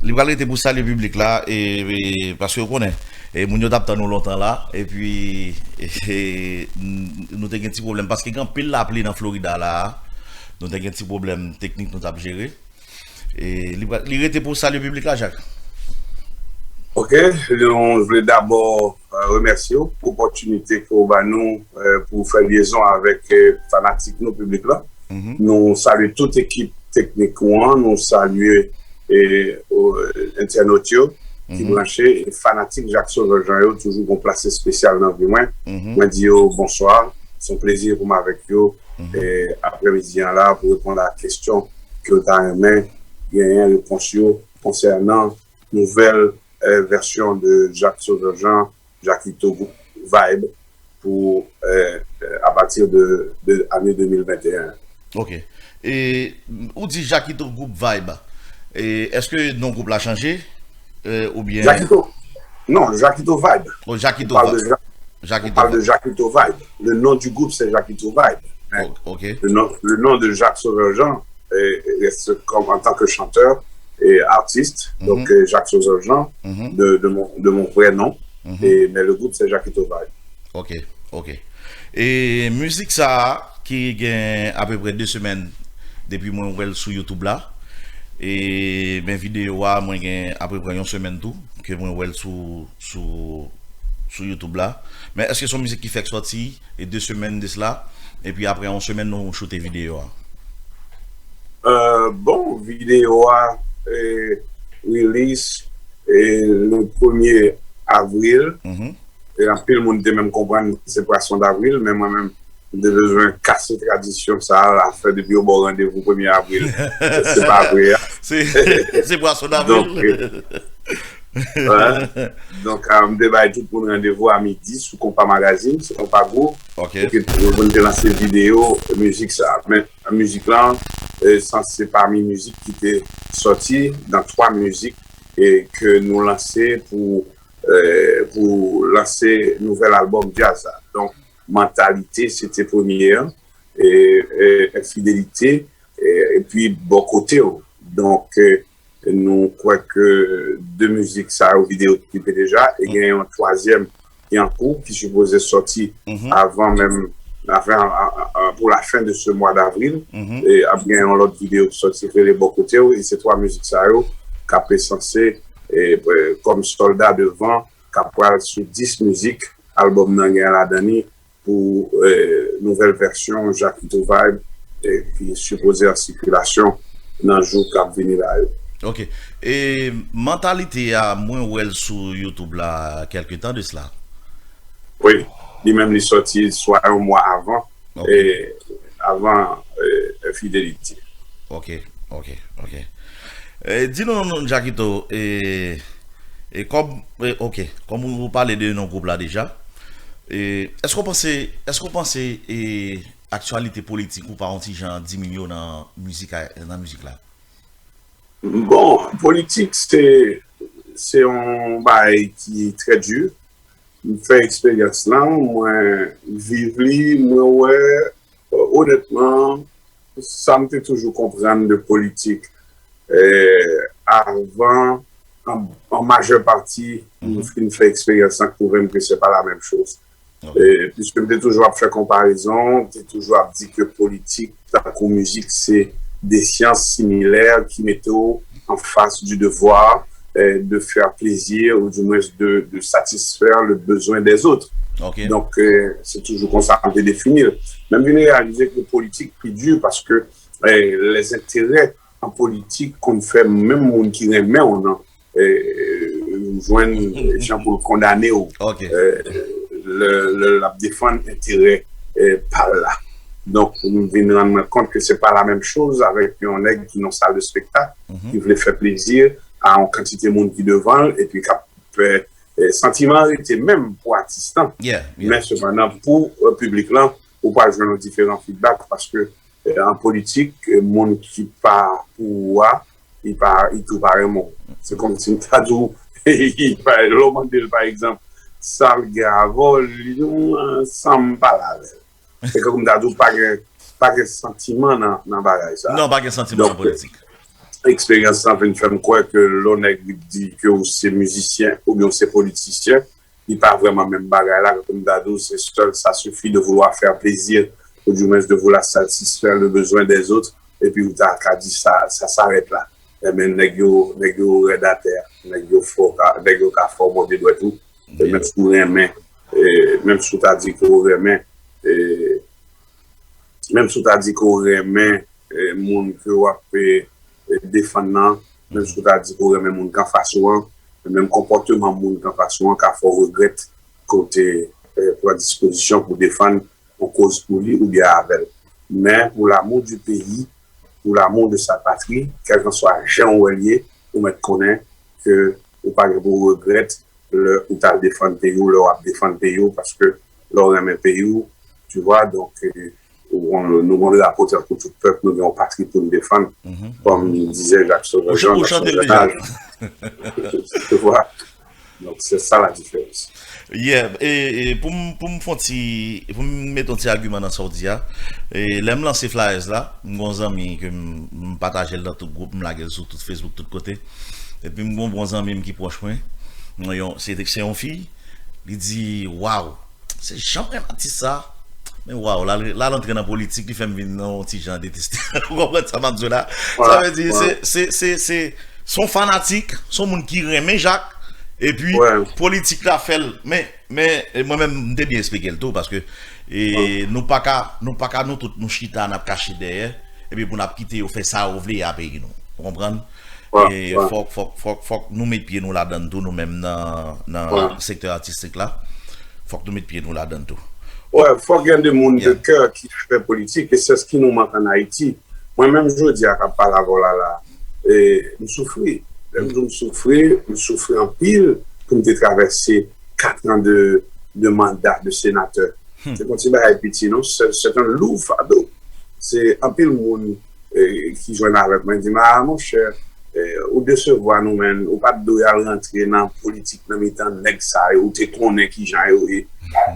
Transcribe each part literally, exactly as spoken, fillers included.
Li pral rete pou salye piblik la, e, e, paske w konnen, e, moun yo t ap tann ou lontan la, epi, e, e, n- nou te gen ti pwoblèm, paske gen anpil lapli nan Florida la a. Nou te gen ti pwoblèm teknik nou t ap jere. E, li, pral- li rete pou salye piblik la, Jak. Ok, nou vle dabò euh, remèsye w pou opòtinite ke w ba nou euh, pou fè lyezon avèk euh, fanatik nou, piblik la. Nou salye tout ekip teknik ou an, nou salye entènot yo ki branche, e fanatik Jak Sauveur Jean yo toujou gon plas espesyal nan vi mwen. Mwen di yo bonswa, se yon plezi pou m avèk yo. Aprèmidi an la pou reponn a kesyon ke w ta renmen genyen repons yo konsènan nouvèl euh, vèsyon de Jak Sauveur Jean, Jakito Group Vibe, pou euh, euh, à partir de, de ane de mil venteyen. Ok. E ou di Jakito Group Vibe. E èske non gwoup la chanje? E, oubyen Jakito. Non, Jakito Vibe. Oh, Jakito Vibe. Jakito Vibe. Jakito Vibe. Le nom du groupe, c'est Jakito Vibe. Ok. Le nom, le nom de Jacques Sauveur Jean euh, reste comme en tant que chanteur et artiste, donc euh, Jacques Sauveur Jean, de, de, mon, de mon vrai nom, et, mais le groupe c'est Jakito Vibe. Ok, ok. E mizik sa a ki gen apeprè de semèn depi mwen wè l sou YouTube la. E men videyo a, mwen gen apeprè yon semèn tou ke mwen wè l sou, sou, sou YouTube la. Men èske se yon mizik ki fèk sòti e de semèn de sela? Epi apre yon semèn nou choute videyo a. Euh, bon, videyo a eh, release eh, le premye avril. E anpil moun te menm konprann se pwason davril, men mwen menm m te bezwen kase tradisyon sa a, fè depi yo ba w randevou premye avril se pa vre a. Se pwason davril. Donk, m te bay tout moun randevou a midi sou Konpa Magazine, sou Konpa Group, pou ke nou te lanse videyo mizik sa a. Men mizik lan sanse pami mizik ki te sòti nan twa mizik ke nou lanse pou pou lanse nouvèl albòm djaz la. Donk, Mantalite se te premye an, Enfidelite, epi Bò Kote w. Donk, nou kwè ke de mizik sa yo videyo klipe deja, e gen yon twazyèm ki an kou, ki sipoze sòti avan menm lafen, pou lafen de se mwa davril. E ap gen yon lòt videyo ki sòti ki rele Bò Kote w, e se twa mizik sa yo k ap sanse kòm sòlda devan, k ap pral sou dis mizik albòm nan gen ladan li pou nouvèl vèsyon Jakito Vibe ki sipoze an sikilasyon nan jou k ap vini la yo. Ok. E Mantalite a, mwen wè l sou YouTube la kèlke tan de sela. Wi, li menm li sòti swa yon mwa avan, e avan Enfidelite. Ok, ok, ok. E, di nou, Jakito, e, e kòm, e, ok, kòm ou pale de non gwoup la deja, e, èske w panse, èske w panse e, aktyalite politik ou pa yon ti jan diminye nan mizik a, nan mizik la? Bon, politik se se yon bagay ki trè di. M fè eksperyans lan, mwen viv li, mwen wè onètman sa m te toujou konprann de politik avan, an majè pati m fin fè eksperyans lan k pwouve m ke se pa la menm choz. Piske m te toujou ap fè konparezon, m te toujou ap di ke politik tankou mizik se de syans similè ki mete w an fas du devoir de faire plaisir ou du moins de, de satisfaire le besoin des autres. Donk, se toujou konsa m te defini l. Men m vin reyalize ke politik pi di paske les enterè an politik konn fè menm moun ki renmen w nan jwenn jan pou l kondane w lè l ap defann enterè pa l la. Donk, m vin rann mwen kont ke se pa la menm choz avèk yon nèg ki nan sal de spektak, ki vle fè plezi a yon kantite moun ki devan l, epi k ap fè santiman an rete menm pou atis lan. Men sepandan, pou piblik lan, ou pral jwenn yon diferan feedback paske an politik, moun ki pa pou ou a, li pa, li tou pa renmen w. Se kòmsi m ta di w, lè w mande l, pa egzanp, sa l gen avè w, li di w, san m pale avè l. Se kòm m ta di w, pa gen, pa gen santiman nan, nan bagay sa. Non, pa gen santiman nan politik. eksperyans lan vin fè m kwè ke lè yon nèg di ke w se mizisyen oubyen w se politisyen, li pa vrèman menm bagay la. Kòm m ta di w, se sèl ça suffit de vouloir faire plaisir, ou du moins de vouloir satisfaire le besoin des autres, epi ou ta ka di sa, ça s'arrête là. Enben, nèg yo, nèg yo rèd atè, nèg yo fò, nèg yo ka fè w mòde dwèt ou. E menm si w renmen, e menm si w ta di ke w renmen, e menm si w ta di ke w renmen, e moun ke w ap, e, e, defann nan, menm si w ta di ke w renmen moun k anfas ou an, menm konpòteman moun k anfas ou an ka fè w regrèt ke w te, e, pran dispozisyon pou defann yon koz pou li oubyen avè l. Men, pour l'amour du pays, pour l'amour de sa patrie, kèlkanswa jan w wè l ye, ou mèt konnen ke ou pa gen pou w regrèt lè ou t al defann peyi w, lè w ap defann peyi w, paske lè w renmen peyi w, tu vois, donk, e, ou konn, nou gen yon drapo tankou tout pèp, nou gen yon patri pou n defann, comme disait Jacques Sauvagean dans son jeune âge. Tu vois. Donk, se sa la diferans. Yeah, e, e pou m, pou m fè yon ti, pou m mete yon ti agiman nan sa w di a, e lè m lanse flyers la, m gen yon zanmi ke m, m pataje l nan tout gwoup, m lage l sou tout Facebook, tout kote. Epi m gen yon bon zanmi m ki pwòch mwen, mwen yon, se, se yon fi, li di, waw, se jan m renmen atis sa. Men waw, la, la l antre nan politik, li fè m vin nan yon ti jan deteste. Ou konprann sa m ap di w la? Sa vle di, se, se, se, se, se yon fanatik, se yon moun ki renmen Jak, epi politik la fè l. Men, men, e mwen menm, m te byen eksplike l tou, paske, e, nou pa ka, nou pa ka, nou tout, nou chita, n ap kache dèyè, epi pou n ap kite yo fè sa yo vle a peyi nou. Ou konprann? E fòk, fòk, fòk, fòk nou met pye nou ladann tou, nou menm nan, nan sektè atistik la. Fòk nou met pye nou ladann tou. Wè, fòk gen de moun de kè ki fè politik, e se sa ki nou mank ann Ayiti. Mwen menm jodi a k ap pale avè w la, la, e, m soufri. Lè m di w m soufri, m soufri anpil pou m te travèse kat an de, de manda de senatè. Se pa yon ti bagay piti, non. Se, se yon lou fado. Se anpil moun, e, ki jwenn avèk mwen, di m, a, monchè, e, ou desevwa nou, menn. Ou pa t dwe al rantre nan politik nan mitan nèg sa yo, ou te konnen ki jan yo ye.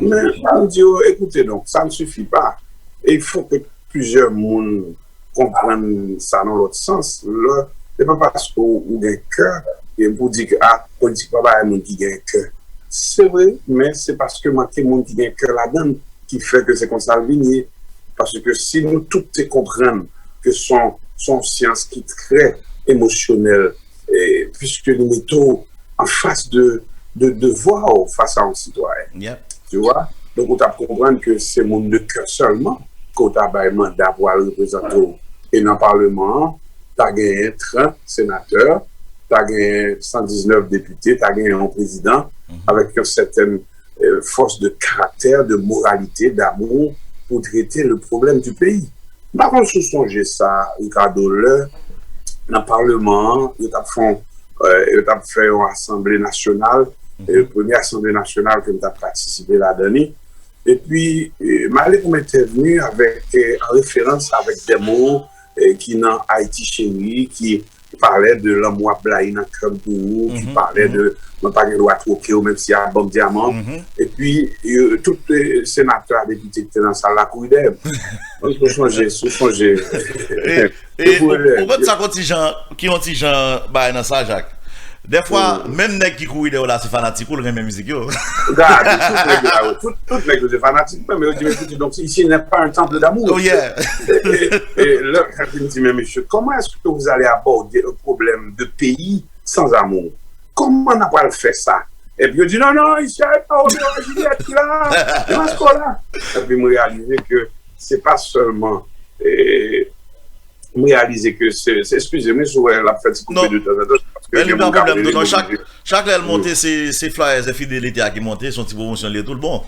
Men, m di yo, écoutez donc, ça ne suffit pas. Et il faut que plusieurs moun konprann sa nan lòt sans. Lè, se pa paske w, ou gen kè, e pou di ke, a, politik pa bagay moun ki gen kè. Se vre, men se paske manke moun ki gen kè ladann ki fè ke se konsa l vin ye. Paske si nou tout te konprann ke se yon, se yon syans ki trè emosyonèl, e, piske li mete w anfas de, de devwa w fas a yon sitwayen. Tu vois? Donk, ou t ap konprann ke se moun de kè sèlman ke w ta bay manda pou al reprezante w. E nan Paleman an, ta genyen trant senatè, ta genyen san diznèf depite, ta genyen yon prezidan, avèk yon sètèn, e, fòs de karaktè, de moralite, damou pou trete le problème du pays. M pa konn si w sonje sa, Ricardo, lè nan Paleman an, yo t ap fè yon, e, yo t ap fè yon asanble nasyonal, e, premye asanble nasyonal ke m t ap patisipe ladan li. Epi, e, m ale pou m entèvni avèk, e, an referans avèk de mo, e, ki nan Ayiti Cheri, ki pale de lanmou ap blayi nan kè m pou ou, ki pale de mwen pa gen dwa twoke w, menm si y ap ban m dyaman. Epi, e, tout, e, senatè a, depite ki te nan sal la kouri dèyè m. Si w sonje, si w sonje. E, e, ou, ou konn sa k yon ti jan, ki yon ti jan bagay nan sa, Jak? Dèfwa, menm nèg ki kouri dèyè w la, se fanatik ou, l renmen mizik yo. Gade, tout nèg yo la, tout, tout nèg yo se fanatik mwen, men yo di, écoutez, donc, ici n'est pas un temple d'amour. Oh, yeah. E, e, e lè m di, men mesye, comment est-ce que vous allez aborder un problème de pays sans amour? Kòman n ap pral fè sa? Epi yo di, non, non, ici n'est pas Romeo et Juliette ki la, Mascola. Epi m reyalize ke se pa sèlman, e, m reyalize ke se, se, eskize m, si w wè l ap fè ti koupe de tanzantan, se paske gen moun k ap rele m oblije. Chak lè l monte, se, se flyers Enfidelite a ki monte, se yon ti pwomosyon li ye tou, l bon.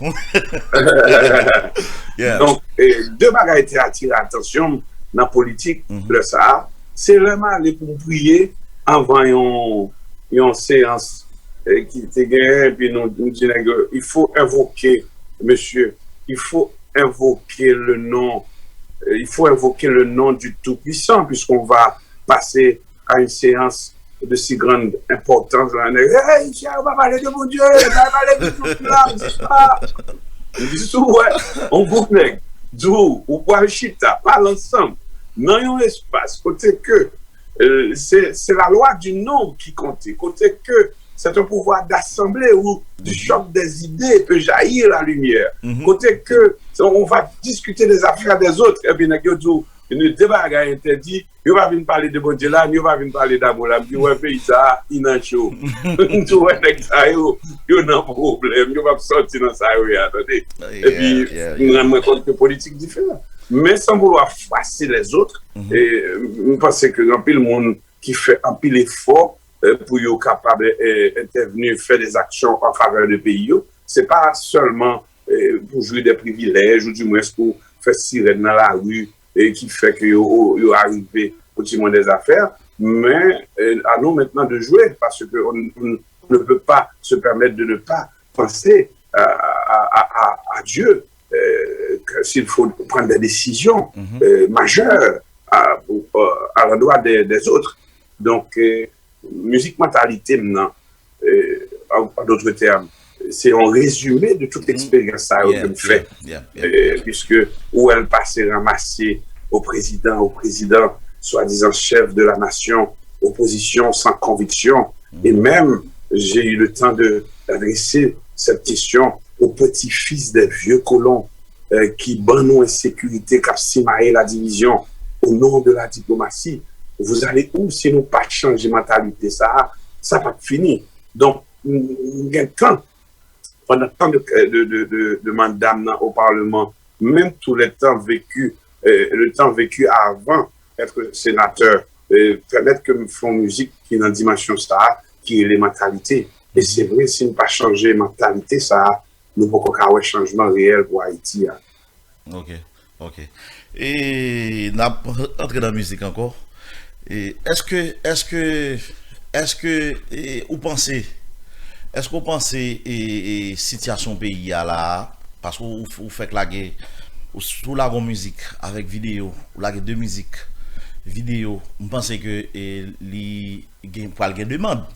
Donk, e, de bagay te atire atansyon m nan politik lè sa a, se lè m ale pou m priye anvan yon, yon seyans, e, ki te genyen, epi nou, nou di nèg yo, il faut invoquer, monsieur, il faut invoquer le nom, euh, il faut invoquer le nom du Tout-Puissant, puisqu'on va passer à une séance de si grande importance. Hey, yo pa pale de Bondye, yo pa pale de tout la, m di, ah. M di, si w wè yon gwoup nèg di w, ou pral chita, pale ansanm, nan yon espas kote ke Euh, c'est, c'est la loi du nombre qui compte. Côté que c'est un pouvoir d'assemblée où du choc des idées peut jaillir la lumière. Côté que on va discuter des affaires des autres, et puis nèg yo di, nou de bagay entèdi, yo pa vin pale de Bondye la, yo pa vin pale damou la. M di, wè, peyi sa, i nan cho. M di, wè, nèg sa yo, yo nan pwoblèm, yo p ap sòti nan sa yo ye a, tande. Epi, m rann mwen kont ke politik diferan. Men sans vouloir froisser les autres, e, m panse ke anpil moun ki fè anpil efò, e, pou yo kapab, e, entèvni, fè des actions en faveur de peyi yo, se pa sèlman, e, pou jwi de privilèj ou dimwens pou fè sirèn nan lari, e, ki fè ke yo, yo arive au timon des affaires, men, e, à nous maintenant de jouer, parce que on, on ne peut pas se permettre de ne pas penser à, à, à, à, à Dieu, euh, que s'il faut prendre des décisions euh, majeures à, euh, à l'endroit des, des autres. Donc, euh, mizik mantalite m nan, euh, en, en d'autres termes, se yon rezime de tout eksperyans sa yo ke m fè. Euh, puisque ou wè l pase ranmase au président, au président, soi-disant chef de la nation, opposition sans conviction. Et même, j'ai eu le temps de, d'adresser cette question aux petits-fils des vieux colons, euh, ki ban nou ensekirite, k ap simaye la division au nom de la diplomatie. Vous allez où si nou pa chanje mantalite sa a? Sa p ap fini. Donk, m, m gen tan, pandan tan de, de, de, de, de manda m nan o Parlement, même tout le temps vécu, euh, le temps vécu avant être sénateur, euh, pèmèt ke m fè yon mizik ki nan dimansyon sa a, ki rele mantalite. E se vre, si n pa chanje mantalite sa a, nou poko ka wè chanjman reyèl pou Ayiti a. Ok, ok. E n ap antre nan mizik ankò. E èske, èske, èske, e, ou panse, èske ou panse, e, e, sitiyasyon peyi a la a, paske ou, ou fèk lage, ou, si w lage yon mizik avèk videyo, ou lage de mizik, videyo, m panse ke, e, li gen, pral gen demann.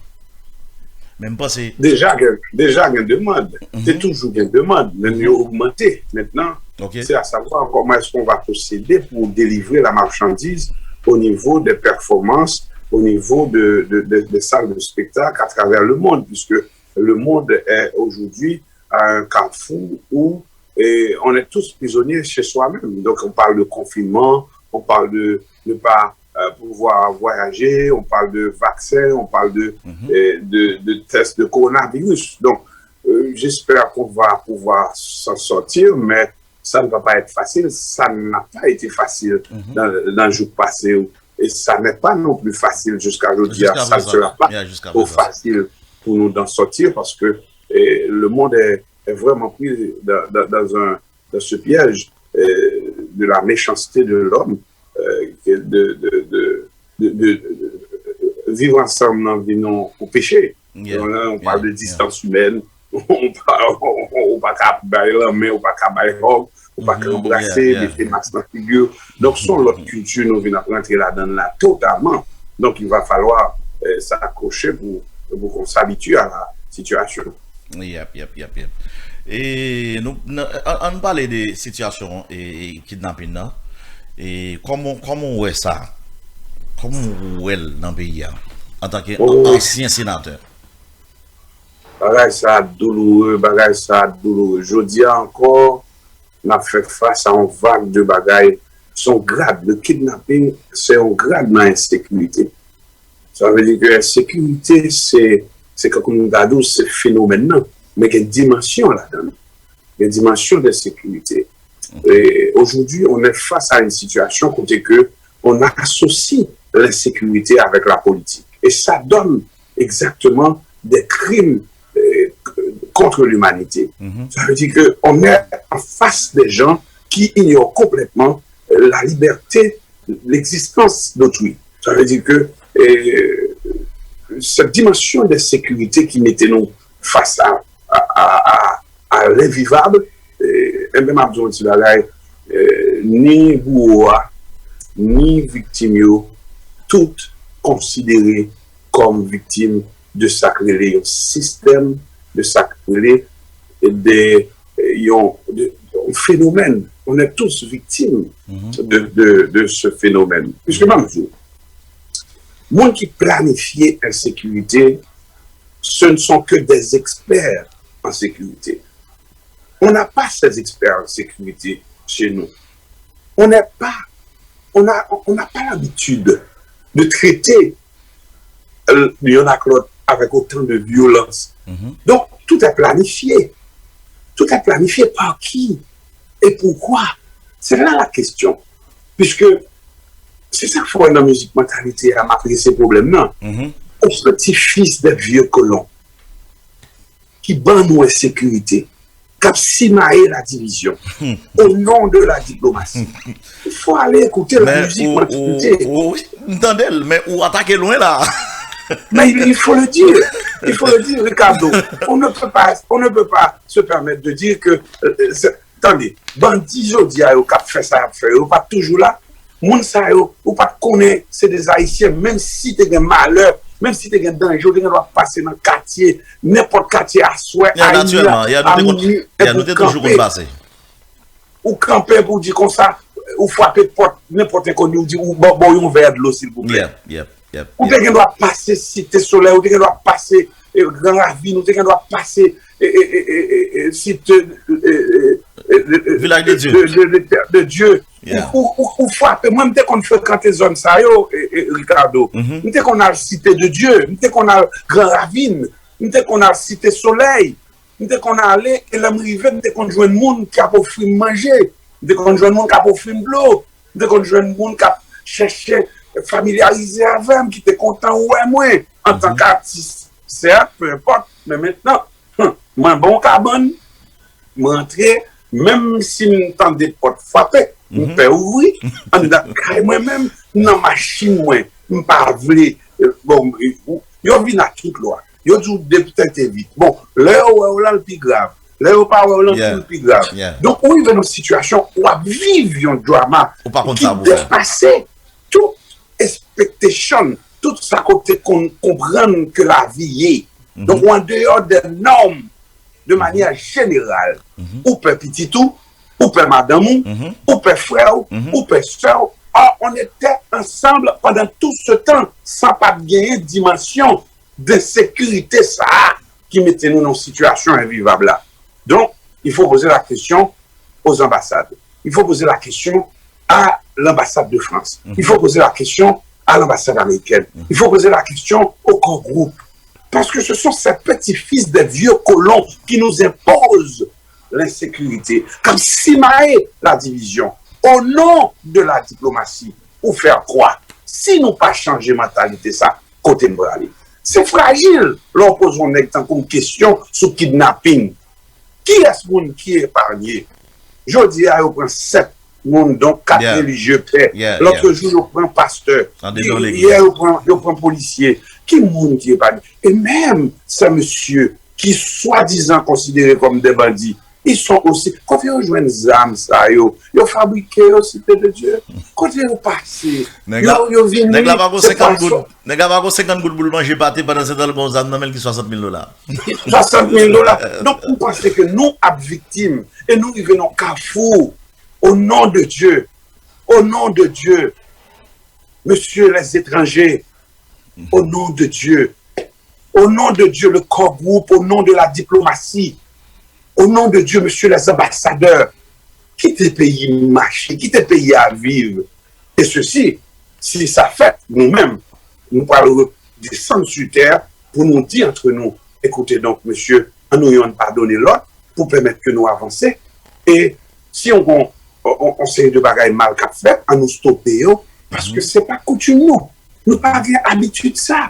Men m panse Deja gen, deja gen demann. Te toujou gen demann, men yo ogmante. Maintenant, c'est à savoir comment est-ce qu'on va procéder pour délivrer la marchandise au niveau des performances, au niveau de, de, de, des salles de spectacle à travers le monde, puisque le monde est aujourd'hui à un carrefour où et on est tous prisonniers chez soi-même. Donc, on parle de confinement, on parle de ne pas euh, pouvoir voyager, on parle de vaccin, on parle de, euh, de, de test de coronavirus. Donc, euh, j'espère qu'on va pouvoir s'en sortir, mais ça ne va pas être facile. Ça n'a pas été facile dans, dans le jour passé. Et ça n'est pas non plus facile jusqu'à aujourd'hui. Ça ne sera pas trop facile pour nous d'en sortir parce que, euh, le monde est, est vraiment pris dans, dans, dans un, dans ce piège, euh, de la méchanceté de l'homme, euh, de, de, de, de, de, de, de, de vivre ensemble dans une, au péché. On parle de distance humaine, on parle, ou pa ka bay lanmen, ou pa ka bay hug, ou pa ka anbrase, mete mas nan figi. Donk, se yon lòt kilti nou vin ap rantre ladan l la totalman. Donc, il va falloir euh, s'accrocher pour, pour qu'on s'habitue à la situation. Yep, yep, yep, yep. E nou, n- an, an pale de sitiyasyon e, e kidnapin nan. E kòman, kòman w wè sa? Kòman w wè l nan peyi a? Antanke ansyen senatè. Bagay sa douloure, bagay sa douloure. Jodi a ankò, n ap fè fas a yon vag de bagay. Se yon grad, le kidnapping, se yon grad nan ensekirite. Sa vle di ke ensekirite, se, se kankou m ta di w, se fenomèn nan. Men gen dimansyon ladan l. Gen dimansyon de ensekirite. Et aujourd'hui, on est face à une situation kote ke on associe l'insécurité avec la politique. Et ça donne exactement des crimes euh, contre l'humanité. Ça veut dire qu'on est en face des gens qui ignorent complètement euh, la liberté, l'existence d'autrui. Ça veut dire que euh, cette dimension de sécurité qui mettait nous face à, à, à, à, à l'invivable, euh, et même à besoin de cela, euh, ni bourreau, ni victime, tout considéré kòm viktim de sa k rele yon sistèm, de sa k rele de, yon, de, yon fenomèn. On est tous victimes de, de, de ce phénomène. Puisque m ap di w, Moun ki planifye ensekirite, ce ne sont que des experts en sécurité. On n'a pas ces experts en sécurité chez nous. On n'est pas, on a, on n'a pas l'habitude de traiter euh, youn ak lòt avec autant de violence. Donc, tout est planifié. Tout est planifié par qui et pourquoi? C'est là la question. Puisque c'est ça qu'il faut dans la musique mentalité, à ma prise ces problèmes-là. Au petit fils des vieux colons. Ki ban nou ensekirite, k ap simaye ladivizyon, au nom de la diplomasi. Il faut aller écouter la musique mentalité. M tande l, men ou atake lwen la. Mais il faut le dire. Il faut le dire, Ricardo. On ne peut pas, on ne peut pas se permettre de dire que euh, tande, bandi jodi a yo k ap fè sa y ap fè yo pa t toujou la. Moun sa yo, ou pa t konnen se de Ayisyen, menm si te gen malè, menm si te gen danje, ou te gen dwa pase nan katye, nenpòt katye aswè, a inui, a minui, epi ou kanpe. Ou kanpe epi ou di konsa, ou frape pòt nenpòt enkoni, ou di ou ba w yon vè dlo silvouplè. Ou te gen dwa pase Site Solèy, ou te gen dwa pase Gran Ravin, ou te gen dwa pase Site Vilaj de Dye. Ou frape. Mwen, m te konn frekante zòn sa yo, Ricardo. M te konn al Site de Dye, m te konn al Gran Ravin, m te konn al Site Solèy. M te konn ale, e lè m rive, m te konn jwenn moun k ap ofri m manje. M te konn jwenn moun k ap ofri m dlo. M te konn jwenn moun k ap chèche familyarize avè m, ki te kontan wè mwen antanke atis. Sèt, peu importe, men mentnan, mwen bon kabann, m rantre, menm si m tande pòt frape, m pè ouvri, anndan kay mwen menm, nan machin mwen, m pa vle, bon, yo vin ak tout lwa. Yo di w de tèt evit. Bon, lè yo wè w lan, l pi grav. Lè yo pa wè w lan tou, l pi grav. Donk, ou rive nan sitiyasyon, w ap viv yon drama ki depase tout expectation, tout sa ke w te konn konprann ke lavi ye. Donk, ou andeyò de nòm, de manyè jeneral. Ou pè pitit ou, ou pè madanm ou, ou pè frè w, ou pè sè w. Or, on était ensemble pendant tout ce temps, san pa t genyen dimansyon de sekirite sa a ki mete nou nan sitiyasyon envivab la. Donk, il faut poser la question aux ambassades. Il faut poser la question à l'ambassade de France. Il faut poser la question à l'ambassade américaine. Il faut poser la question au Core Group. Parce que ce sont ces petits-fils des vieux colons qui nous imposent l'insécurité, k ap simaye ladivizyon. Au nom de la diplomatie, pour faire quoi? Si nou pa chanje mantalite sa, kote n prale? Se frajil lè w poze yon nèg tankou m kesyon sou kidnaping. Kiyès moun ki epanye? Jodi a, yo pran sèt moun, donk kat relijye pè. Lòt jou, yo pran pastè. Yè, yo pran, yo pran polisye. Ki moun ki epanye? E menm sè mesye ki swadizan konsidere kòm de bandi, ils sont aussi. Kote yo jwenn zam sa yo? Yo fabrike yo, Site de Dye. Kote yo pase? Yo, yo vini, se pwason. Nèg la pa gon senkant goud pou l manje pate, pandan se tan l gon zam nan men l ki swasant mil dola. Swasant mil dola. Donk, ou panse ke nou ap viktim e nou rive nan kafou. Au nom de Dieu, au nom de Dieu, messieurs les étrangers, au nom de Dieu, au nom de Dieu, le Core Group, au nom de la diplomatie, au nom de Dieu, messieurs les ambassadeurs, kite peyi m mache, kite peyi a viv. E sesi, si sa fèt, nou menm, nou pral redesann sou tè pou nou di antre nou, ekoute, donk, mesye, an nou yonn padone lòt pou pèmèt ke nou avanse. E si yon, yon, yon, yon seri de bagay mal k ap fèt, an nou stope yo, paske se pa koutim nou. Nou pa gen abitid sa.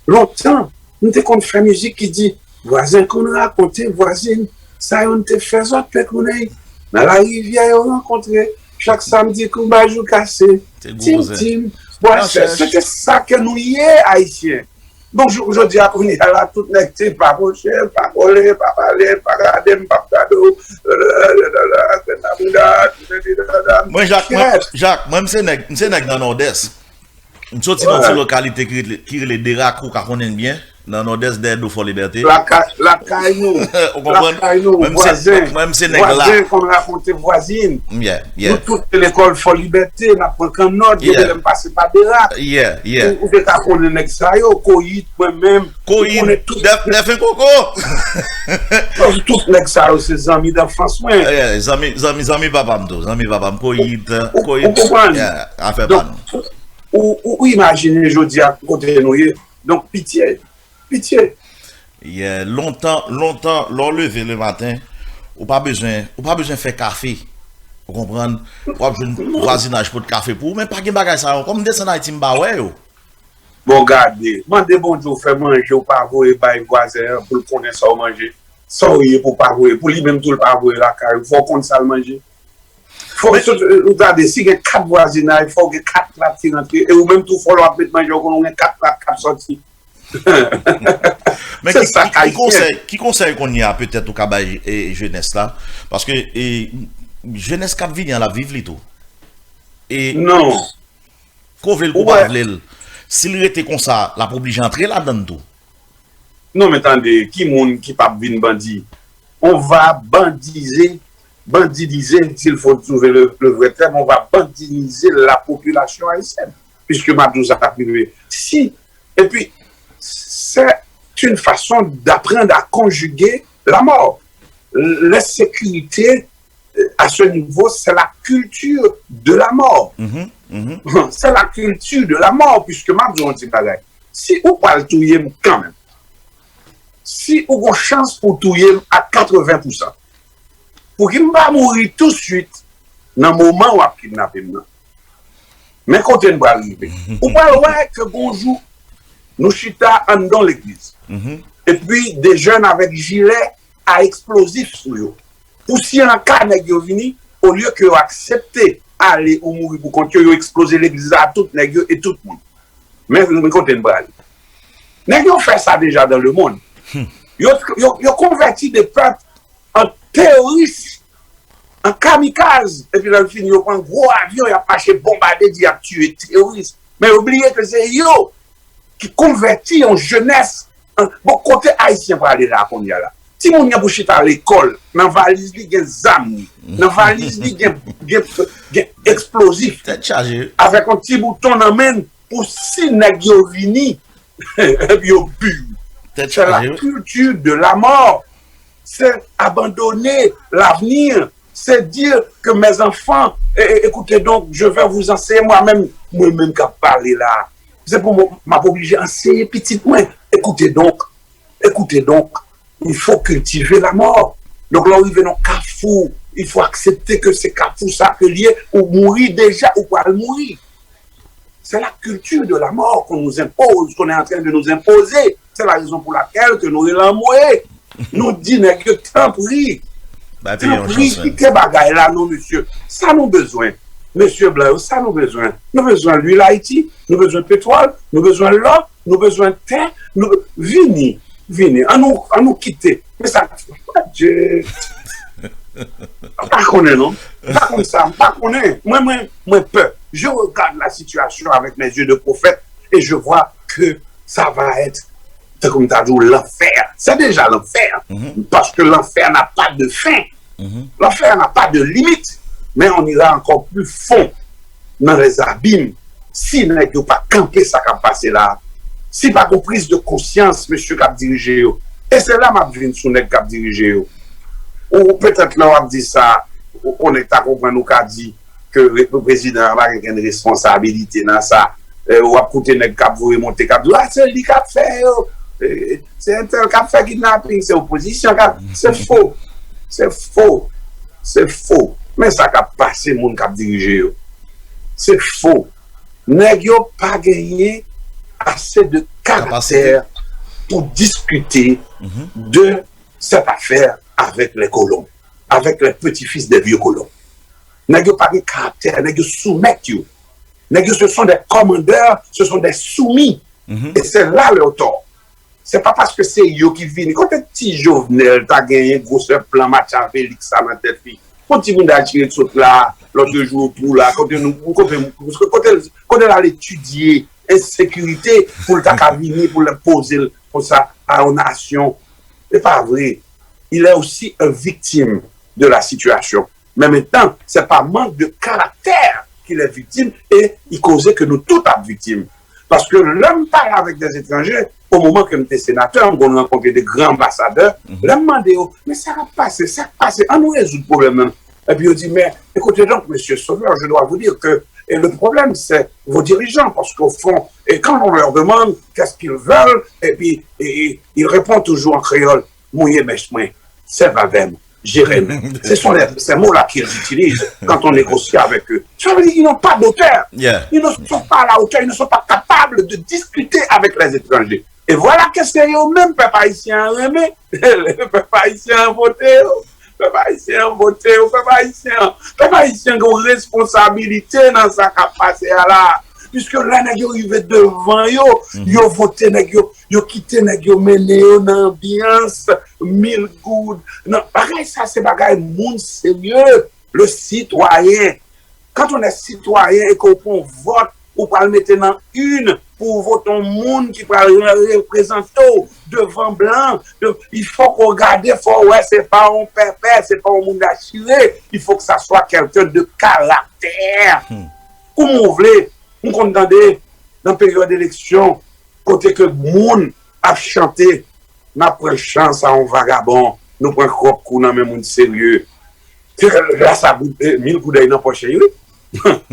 Lontan, nou te konn fè mizik ki di, vwazen konn rakonte vwazin, sa yo n te fè zòt pè konnen. Nan larivyè yo rankontre, chak samdi kou bajou kase, tim tim, bwè sè. Se te sa ke nou ye, Ayisyen. Donk, jodi a, kounye a la, tout nèg te pa pwoche, pa kole, pa pale, pa gade m, p ap gade w. Mwen, Jak, mwen, Jak, mwen, m se nèg, m se nèg nan Nòdès. M soti nan ti lokalite ki rele, ki rele Derakou, ka konnen l byen. Nan Nòdès, dèyè do Fò Libète. Lakay, lakay nou. Ou konprann? Lakay nou, Mwen menm se, vwazen. Mwen menm se nèg la. Vwazen konn rakonte vwazin. Yeah, yeah. Nou tout te lekòl Fò Libète, n ap pran kannòt, gen Yeah. de lè m pase pa Derak. Yeah, yeah. Ou, ou te ka konnen nèg sa yo, Koyit, mwen menm. Koyit, Ou konnen tout, dèf, dèf en koko. tout nèg sa yo, se zanmi danfans mwen. Yeah, zanmi, zanmi, zanmi papa m tou. Zanmi papa m, Koyit. Ou, Koyit. Ou konprann? Yeah, afè pa Donk, nou. Ou, ou, ou imajine jodi a kote nou ye. Donk, pitye, pitye. Yeah, lontan, lontan, lè w leve le maten, ou pa bezwen, ou pa bezwen fè kafe. Ou konprann? W ap jwenn vwazinaj pot kafe pou ou, men pa gen bagay sa yo. Kòm m desann Ayiti, m pa wè yo. Bon, gade, mande Bondye w fè manje, ou pa voye bay vwazen an pou l konnen sa w manje. Sa w ye pou w pa voye, pou li menm tou l pa voye lakay ou, fò w konn sa l manje. Fò w sot, ou gade, si gen kat vwazinaj, fò w gen kat plat ki rantre, e ou menm tou fò lè w ap met manje, ou konnen w gen kat plat k ap sòti. Men Se ki, sa ki, k ki konsèy, ayisyen. Ki konsèy kounye a petèt ou ka bay e, jenès la? Paske e, jenès k ap vini an, l ap viv li tou. E Non. Ke w vle l, ke w Ou wè. Pa vle l, si l rete konsa, l ap oblije antre ladan l tou. Non, men tande, ki moun ki p ap vin bandi? On va bandiser, bandidiser, s'il faut trouver le, le vrai terme, on va bandidiser la population haïtienne. Puisque m ap di w sa k rive. Si, et puis, c'est une façon d'apprendre à conjuguer la mort. L'insécurité, euh, à ce niveau, c'est la culture de la mort. Mhm, mhm. C'est la culture de la mort, puisque m ap di w yon ti bagay. Si ou pral touye m kanmenm, si ou gon chans pou touye m a katreven pousan, pou ki m pa mouri touswit nan moman w ap kidnape m nan. Men kote n pral rive. Ou pral wè ke gon jou, nou chita anndan legliz. Mhm. Epi de jèn avèk jilè a eksplozif sou yo. Pou si an ka nèg yo vini, olye ke yo aksepte ale ou mouri pou kont yo, yo eksploze legliz la a tout nèg yo e tout moun. Men, men kote n prale. Nèg yo fè sa deja dans le monde. Yo, yo, yo konvèti de pèp an teyoris, an kamikaz, epi lè l fini, yo pran gwo avyon, y ap mache bonbade, di y ap tiye teyoris. Men yo bliye ke se yo ki konvèti yon jenès. Bon, kote Ayisyen prale la kounye a la? Timoun gen pou chita lekòl, nan valiz li gen zam li, nan valiz li gen, gen, gen eksplozif, Tèt chaje. Avèk yon ti bouton nan men l, pou si nèg yo vini, epi yo bu. Tèt C'est la chaje. Culture de la mort. C'est abandonner l'avenir. C'est dire que mes enfants, é- é- écoutez donc, je vais vous enseigner moi-même, mwen menm k ap pale la. Se pou mwen, m ap oblije anseye pitit mwen. Écoutez donc, écoutez donc, il faut cultiver la mort. Donk, lè w rive nan kafou, il faut accepter que se kafou sa ke l ye, ou mouri deja, ou pral mouri. C'est la culture de la mort qu'on nous impose, qu'on est en train de nous imposer. C'est la raison pour laquelle que nou rele anmwe. Nou di nèg yo, tanpri, Bay peyi yon tanpri, chans, men. Kite bagay la non, mesye. Sa nou bezwen. Mesye blan yo, sa nou bezwen. Nou bezwen lwil Ayiti, nou bezwen petwòl, nou bezwen lò, nou bezwen tè, nou, vini, vini. An nou, an nou kite. Men sa, Adye. M pa konnen non. M pa konn sa, m pa konnen. Mwen, mwen, mwen pè. Je regarde la situation avec mes yeux de prophète et je vois que ça va être, tankou m ta di w, lanfè. C'est déjà l'enfer. Parce que l'enfer n'a pas de fin. L'enfer n'a pas de limite. Mais on ira encore plus fond dans les abîmes. Si nèg yo pa kanpe sa k ap pase la, si pa gon priz de konsyans mesye k ap dirije yo, e se la m ap vin sou nèg k ap dirije yo. Ou petèt lè w ap di sa, ou konnen ta konprann ou ka di ke re- prezidan an pa gen kenn responsabilite nan sa. E, w ap koute nèg k ap voye monte, k ap di, a, se li k ap fè yo. E, se entèl k ap fè kidnaping, se opozisyon k ap. Se fo. Se fo. Se fo. Men sa k ap pase moun k ap dirije yo. Se fo. Nèg yo pa genyen ase de karaktè pou diskite de cette affaire avec les colons, avec les petits-fils des vieux colons. Nèg yo pa gen karaktè, nèg yo soumèt yo. Nèg yo, ce sont des commandeurs, ce sont des soumis. Et c'est là leur tort. Se pa paske se yo ki vini. Kote ti Jovenel ta genyen gwosè plan Machiavelli sa nan tèt li? Yon ti moun ta tire sot la, lòt jou tou la, kote nou, kote, kote, kote l al etidye, ensekirite pou l ta ka vini, pou l poze l konsa a yon nasyon. Se pa vre. Il est aussi un victime de la situation. Mais maintenant, c'est par manque de caractère qu'il est victime et il cause que nous tous sommes victimes. Paske lè m pale avèk des étrangers, au moment que m te sénateur, m konn rankontre de gran anbasadè, lè m mande yo, men sa k ap pase, sa k pase, an nou rezoud pwoblèm nan. Epi yo di, mais écoutez donc, monsieur Sauveur, je dois vous dire que et le problème, c'est vos dirigeants, parce qu'au fond, et quand on leur demande qu'est-ce qu'ils veulent, et puis et, et, ils répondent toujours en créole, mouye mèch mwen, sèv avè m, jere m. Ce sont les, ces mots-là qu'ils utilisent quand on négocie avec eux. Ça veut dire qu'ils n'ont pas d'auteur. Ils ne sont pas à la hauteur, ils ne sont pas capables de discuter avec les étrangers. E vwala ke se yo menm pèp ayisyen an renmen. Pèp ayisyen an vote yo. Pèp ayisyen an vote yo. Pèp ayisyen an, pèp ayisyen gen yon responsabilite nan sa k ap pase a la. Piske lè nèg yo rive devan yo, yo vote nèg yo, yo kite nèg yo mennen yo nan anbyans, mil goud. Nan bagay sa se bagay moun serye. Le citoyen. Quand on est citoyen et que ou pran yon vòt, ou pral mete nan urn pou ou vote yon moun ki pral reprezante w devan blan. Il faut qu'on regarde, fò wè se pa yon pèpè, se pa yon moun dachire. Il faut que ça soit quelqu'un de caractère. Kouman ou vle, m konn tande nan peryòd eleksyon kote ke moun ap chante, n ap pran chan sa yon vagabon, nou pran kòk kou nan men moun serye. Se la sa goud, eh, mil goudèy nan pòch li wi.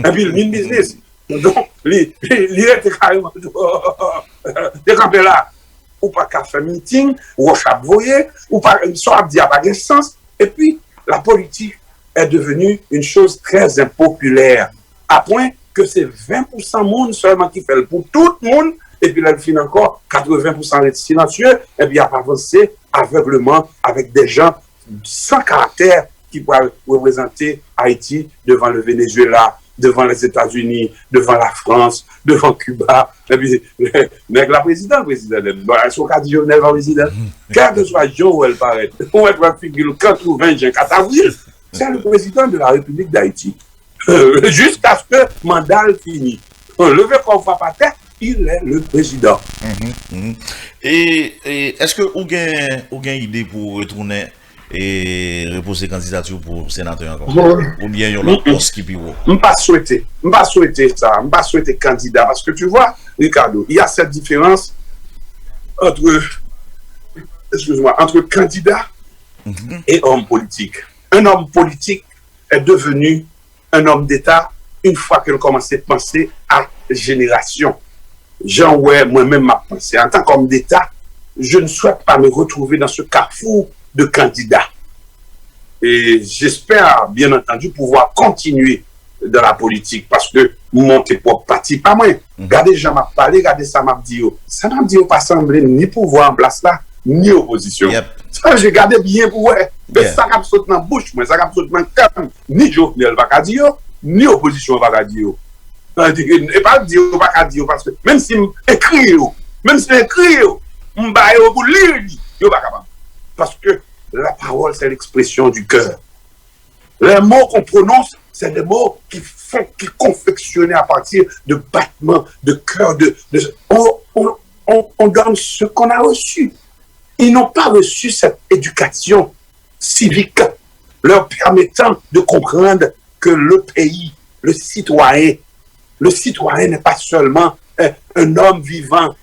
Epi l vin biznis. Donk li, li, li rete kareman tou. Te kanpe la. Ou pa ka fè miting, wòch ap voye, ou pa, sa w ap di a pa gen sans. Epi la politik est devenue une chose très impopulaire. A pwen ke se ven pousan moun sèlman ki fè l pou tout moun, epi lè l fin ankò, katreven pousan ret silansye, epi y ap avanse avègleman avèk de jan san karaktè ki pral reprezante Ayiti devan le Venezuela, devan Lèzetazini, devan Lafrans, devan Kiba. Epi nèg la prezidan, prezidan nèt. Bon, èske w ka di Jovenel pa prezidan? Kèlkeswa jan w wè l parèt, ou mèt wè figi l katreven jen, kat avril, c'est le président de la République d'Haïti. Jiskaske manda l fini. Leve kò w frape atè, il est le président. E, e èske ou gen, ou gen ide pou w retounen e repoze kandidati w pou senatè ankò? Oubyen yon lòt pòs ki pi wo? M pa swete. M pa swete sa. M pa swete kandida. Paske tu vois, Ricardo, il y a cette différence entre, excuse-moi, entre candidat et homme politique. Un homme politique est devenu un homme d'État une fois que l kòmanse panse a jenerasyon. Jan w wè mwen menm m ap panse. En tant qu'homme d'État, je ne souhaite pas me retrouver dans ce carrefour de candidats. Et j'espère, bien entendu, pouvoir continuer dans la politique parce que m monte pwòp pati pa mwen. Gade jan m ap pale, gade sa m ap di yo. Sa m ap di yo pa sanble ni pouvwa an plas la, ni opozisyon. Sa vle di, gade byen pou w wè. Men sa k ap sot nan bouch mwen, sa k ap sot nan kè m, ni Jovenel pa ka di yo, ni opozisyon an pa ka di yo. E pa di yo pa ka di yo, paske menm si m ekri yo, menm si m ekri yo, m ba yo pou li li, yo pa kapab. Paske la parole, c'est l'expression du cœur. Les mots qu'on prononce, c'est des mots qui font, qui confectionnés à partir de battements de cœur, de, de, on, on, on, on donne ce qu'on a reçu. Ils n'ont pas reçu cette éducation civique leur permettant de comprendre que le pays, le citoyen, le citoyen n'est pas seulement un, un homme vivant.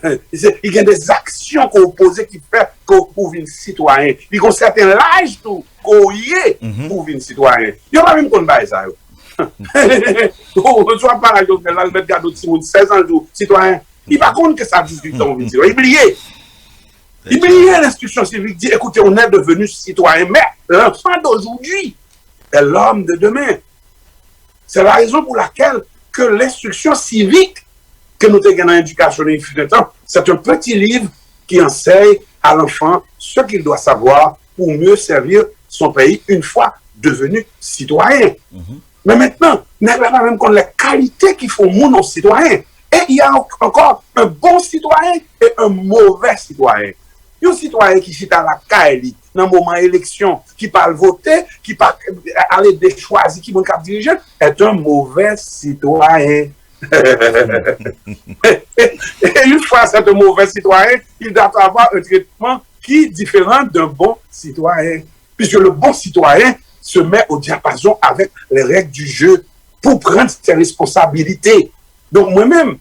Li gen de aksyon ke w poze ki fè ke w vin sitwayen. Li gen yon sèten laj tou ke w ye pou w vin sitwayen. Yo pa menm konn bagay sa yo. Ou swa pa la Jovenel la, l mèt gade yon timoun sèz an, l di w sitwayen. Li pa konn ke sa dizuit an w vin sitwayen. Li bliye. Li bliye l'instruction civique dit, écoutez, on est devenu citoyen. Mais l'enfant d'aujourd'hui est l'homme de demain. C'est la raison pour laquelle que l'instruction civique que nous avons dans l'éducation, c'est un petit livre qui enseigne à l'enfant ce qu'il doit savoir pour mieux servir son pays une fois devenu citoyen. Mais maintenant, nèg la pa menm konn les qualités qui font moun yon citoyen. Et il y a encore un bon citoyen et un mauvais citoyen. Yon sitwayen ki chita lakay li nan moman eleksyon, ki pa al vote, ki pa al ede chwazi ki moun k ap dirije l, est un mauvais citoyen. Et une fois c'est un mauvais citoyen, il doit avoir un traitement qui est différent d'un bon citoyen. Puisque le bon citoyen se met au diapason avec les règles du jeu pour prendre ses responsabilités. Donk, mwen menm,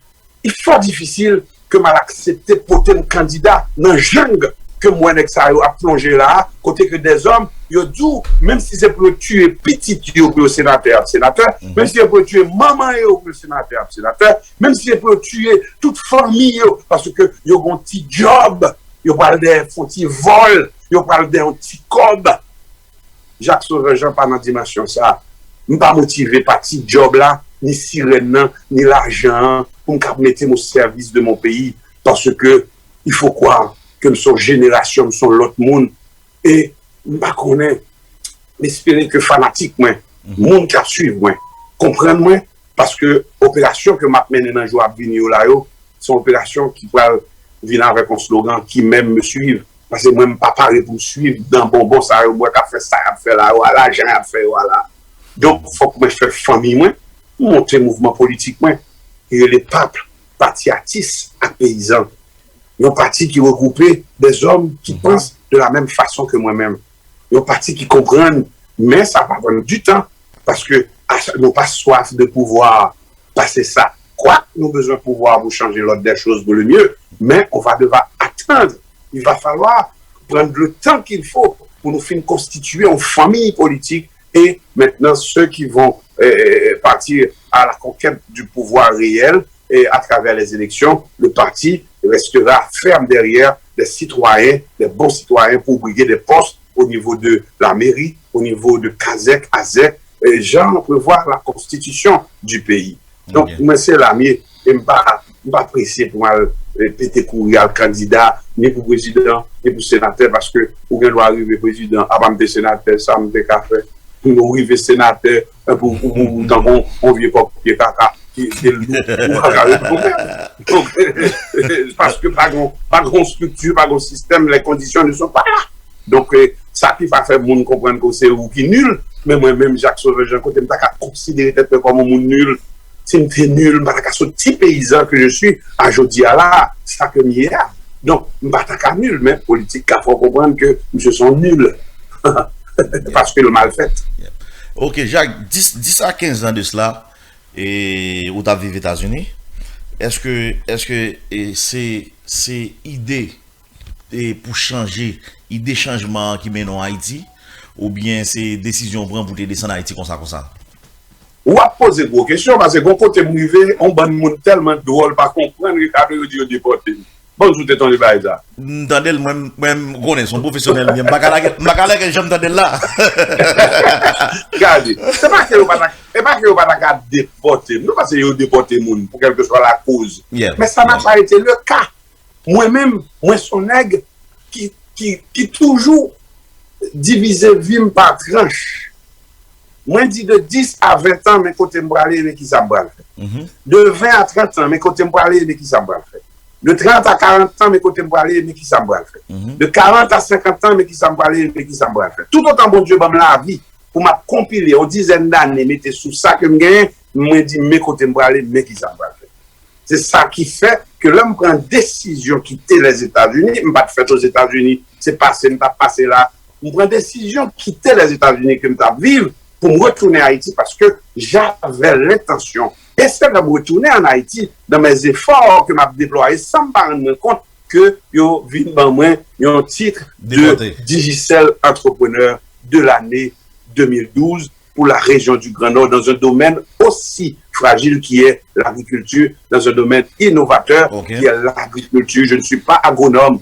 li fò difisil ke m al aksepte pote m kandida nan jang ke m wè nèg sa yo ap plonje la a, kote ke dèzòm, yo di w, menm si se pou yo tiye pitit yo pou yo senatè ap senatè, menm si se pou yo tiye manman yo pou yo senatè ap senatè, menm si se pou yo tiye tout fanmi yo, paske yo gon ti djòb, yo pral dèyè fon ti vòl, yo pral dèyè yon ti kòb. Jacques Sauveur Jean pa nan dimansyon sa. M pa motive pa ti djòb la, ni sirèn nan, ni lajan an, pou m kab mete m o sèvis de mon peyi. Paske il faut croire ke m se yon jenerasyon, m se yon lòt moun. E m pa konnen, m espere ke fanatik mwen, moun k ap swiv mwen, konprann mwen, paske operasyon ke m ap mennen nan jou ap vini yo la yo, se yon operasyon ki pral vin avèk yon slogan qui m'aime me suive. Paske mwen, m pa pare pou m swiv dan bonbon sa yo, m wè k ap fè sa y ap fè la yo a, lajan y ap fè yo a la. Donk, fòk mwen fè fanmi mwen, m monte mouvman politik mwen, ki rele pap, pati atis ak peyizan. Yon pati ki regwoupe dèzòm ki panse de la menm fason ke mwen menm. Yon pati ki konprann, men sa va pran du tan, paske nou pa swaf de pouvwa pase sa. Kwak nou bezwen pouvwa pou chanje l'ordre des choses pour le mieux, men on va devoir attendre. Il va falloir prendre le temps qu'il faut pour nous fin konstitiye yon fanmi politik. Et maintenant, ceux qui vont euh, partir à la conquête du pouvoir réel et à travers les élections, le parti restera ferme derrière des citoyens, des bons citoyens pour briguer des postes au niveau de la mairie, au niveau de kazèk, azèk, euh, j'en prévois la constitution du pays. Donk, mwen se lamye, e m pa, m pa prese pou m al eh, pete kouri al kandida, ni pou prezidan, ni pou senatè, paske ou gen dwa rive prezidan, apa m te senatè, sa m te ka fè. Ou rive senatè, eh, pou, pou, pou, pou tankou yon vye kòk pye kaka, ki, ki lou, ou pa ka reponn. Donk, paske pa gen, pa gen strikti, pa gen sistèm, les conditions ne sont pas là. Donk, eh, sa ki pa fè moun konprann ke se ou ki nil, men mwen menm, Jacques Sauveur Jean, kote m ta ka konsidere tèt mwen kòm yon moun nil, si m te nil, m pa ta ka sot ti peyizan ke je suis a jodi a la, sa ke m ye a. Donk, m pa ta ka nil, men politik ka fè w konprann ke misye se yon nil. Paske l mal fèt. Ok, Jacques, dis, dis a kenz an de sela, e, ou t ap viv Etazini. Èske, èske e, se, se ide e, pou chanje, ide chanjman an ki mennen w Ayiti, oubyen se desizyon w pran pou w te desann Ayiti konsa konsa? W ap poze gwo kesyon, paske gon kote m rive, yon bann moun tèlman dwòl pa konprann, rive apre yo di yo depòte m. Bon, ou te tande bagay sa? M tande l, mwen, mwen m konnen, se yon pwofesyonèl m ye, m pa ka lage, m pa ka lage jan m tande l la. Gade, se pa ke yo pa ta, e pa ke yo pa ta ka depòte m, non, paske yo depòte moun pou kèlkeswa lakoz. Men sa n'a pas été le cas. Mwen menm, mwen se yon nèg ki, ki, ki toujou divize vi m pa tranch. Mwen di de dis a ven tan, men kote m prale, men kisa m pral fè. De ven a trant an, men kote m prale, men kisa m pral fè. De trant a karant an, men kote m prale, men kisa m pral fè. De karant a senkant an, men kisa m prale, men kisa m pral fè. Toutotan Bondye ban m lavi pou m ap konpile yon dizèn dane mete sou sa ke m genyen, mwen di men kote m prale, men kisa m pral fè. Se sa ki fè ke lè m pran desizyon kite Lèzetazini, m pa t fèt Ozetazini, se pase m t ap pase la. M pran desizyon kite Lèzetazini ke m t ap viv pou m retounen Ayiti paske j'avais l'intention. E se lè m retounen ann Ayiti, dans mes efforts ke m ap deplwaye san m pa rann mwen kont ke yo vin ban mwen yon tit de Digicel Entrepreneur de l'année deux mille douze pour la région du Grand Nord dans un domaine aussi fragile qui est l'agriculture, dans un domaine innovateur qui est l'agriculture. Je ne suis pas agronome.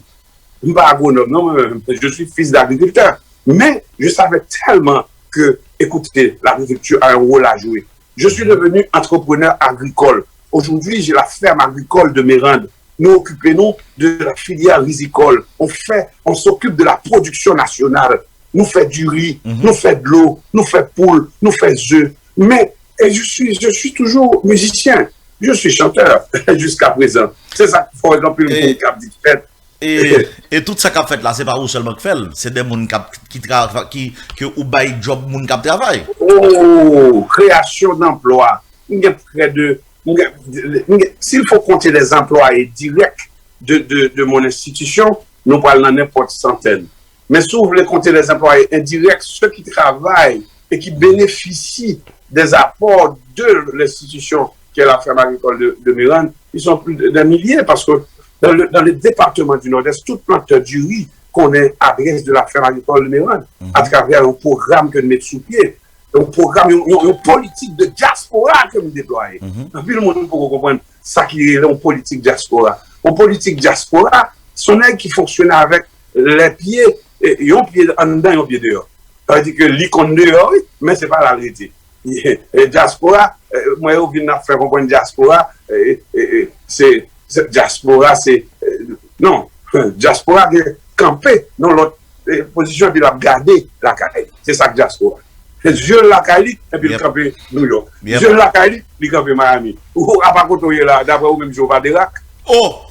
Je ne suis pas agronome, non, je suis fils d'agriculteur. Mais je savais tellement que, écoutez, l'agriculture a un rôle à jouer. Je suis devenu entrepreneur agricole. Aujourd'hui, j'ai la ferme agricole de Mérande. Nous occupons-nous de la filière rizicole. On fait, on s'occupe de la production nationale. Nous fait du riz, nous fait de l'eau, nous fait poule, nous fait œufs. Mais et je suis, je suis toujours musicien. Je suis chanteur jusqu'à présent. C'est ça qu'il faut anpil moun k ap di fèt. E, e tout sa k ap fèt la, se pa ou sèlman k fè l. Se de moun k ap, ki travay, ki, ke ou bay djòb moun k ap travay. Oh, création d'emploi. M gen près de Mwen gen- mwen gen- s'il faut compter les employés directs de, de, de mon institution, nou pral nan nenpòt santèn. Men si w vle konte les employés indirects, ceux qui travaillent et qui bénéficient des apports de l'institution qui est la ferme agricole de, de Mérane, ils sont plus de- d'un millier parce que dans le, dans le département du Nord-Est, tout planteur du riz connaît adresse de la ferme agricole de Mérane à travers un programme que nous mettons sous pied. Un programme, une, une- une politique de diaspora que nous déployons. Anpil moun poko konprann sa ki rele yon politik dyaspora. Yon politik dyaspora, se yon nèg ki fonksyone avèk lè pye, e, yon pye anndan, yon pye deyò. Sa vle di ke li konn deyò, wi, men se pa la l rete. E, dyaspora, e, mwen yo vin ap fè konprann dyaspora, e, e, e, se, se dyaspora, se, e, non, dyaspora gen kanpe nan lòt e, pozisyon epi l ap gade lakay li. Se sa k dyaspora. Zye l lakay li, epi l kanpe Nouyòk. Zye l lakay li, li kanpe Miami. Ou, apa kote w ye la, daprè ou menm, zye w pa derak? Oh!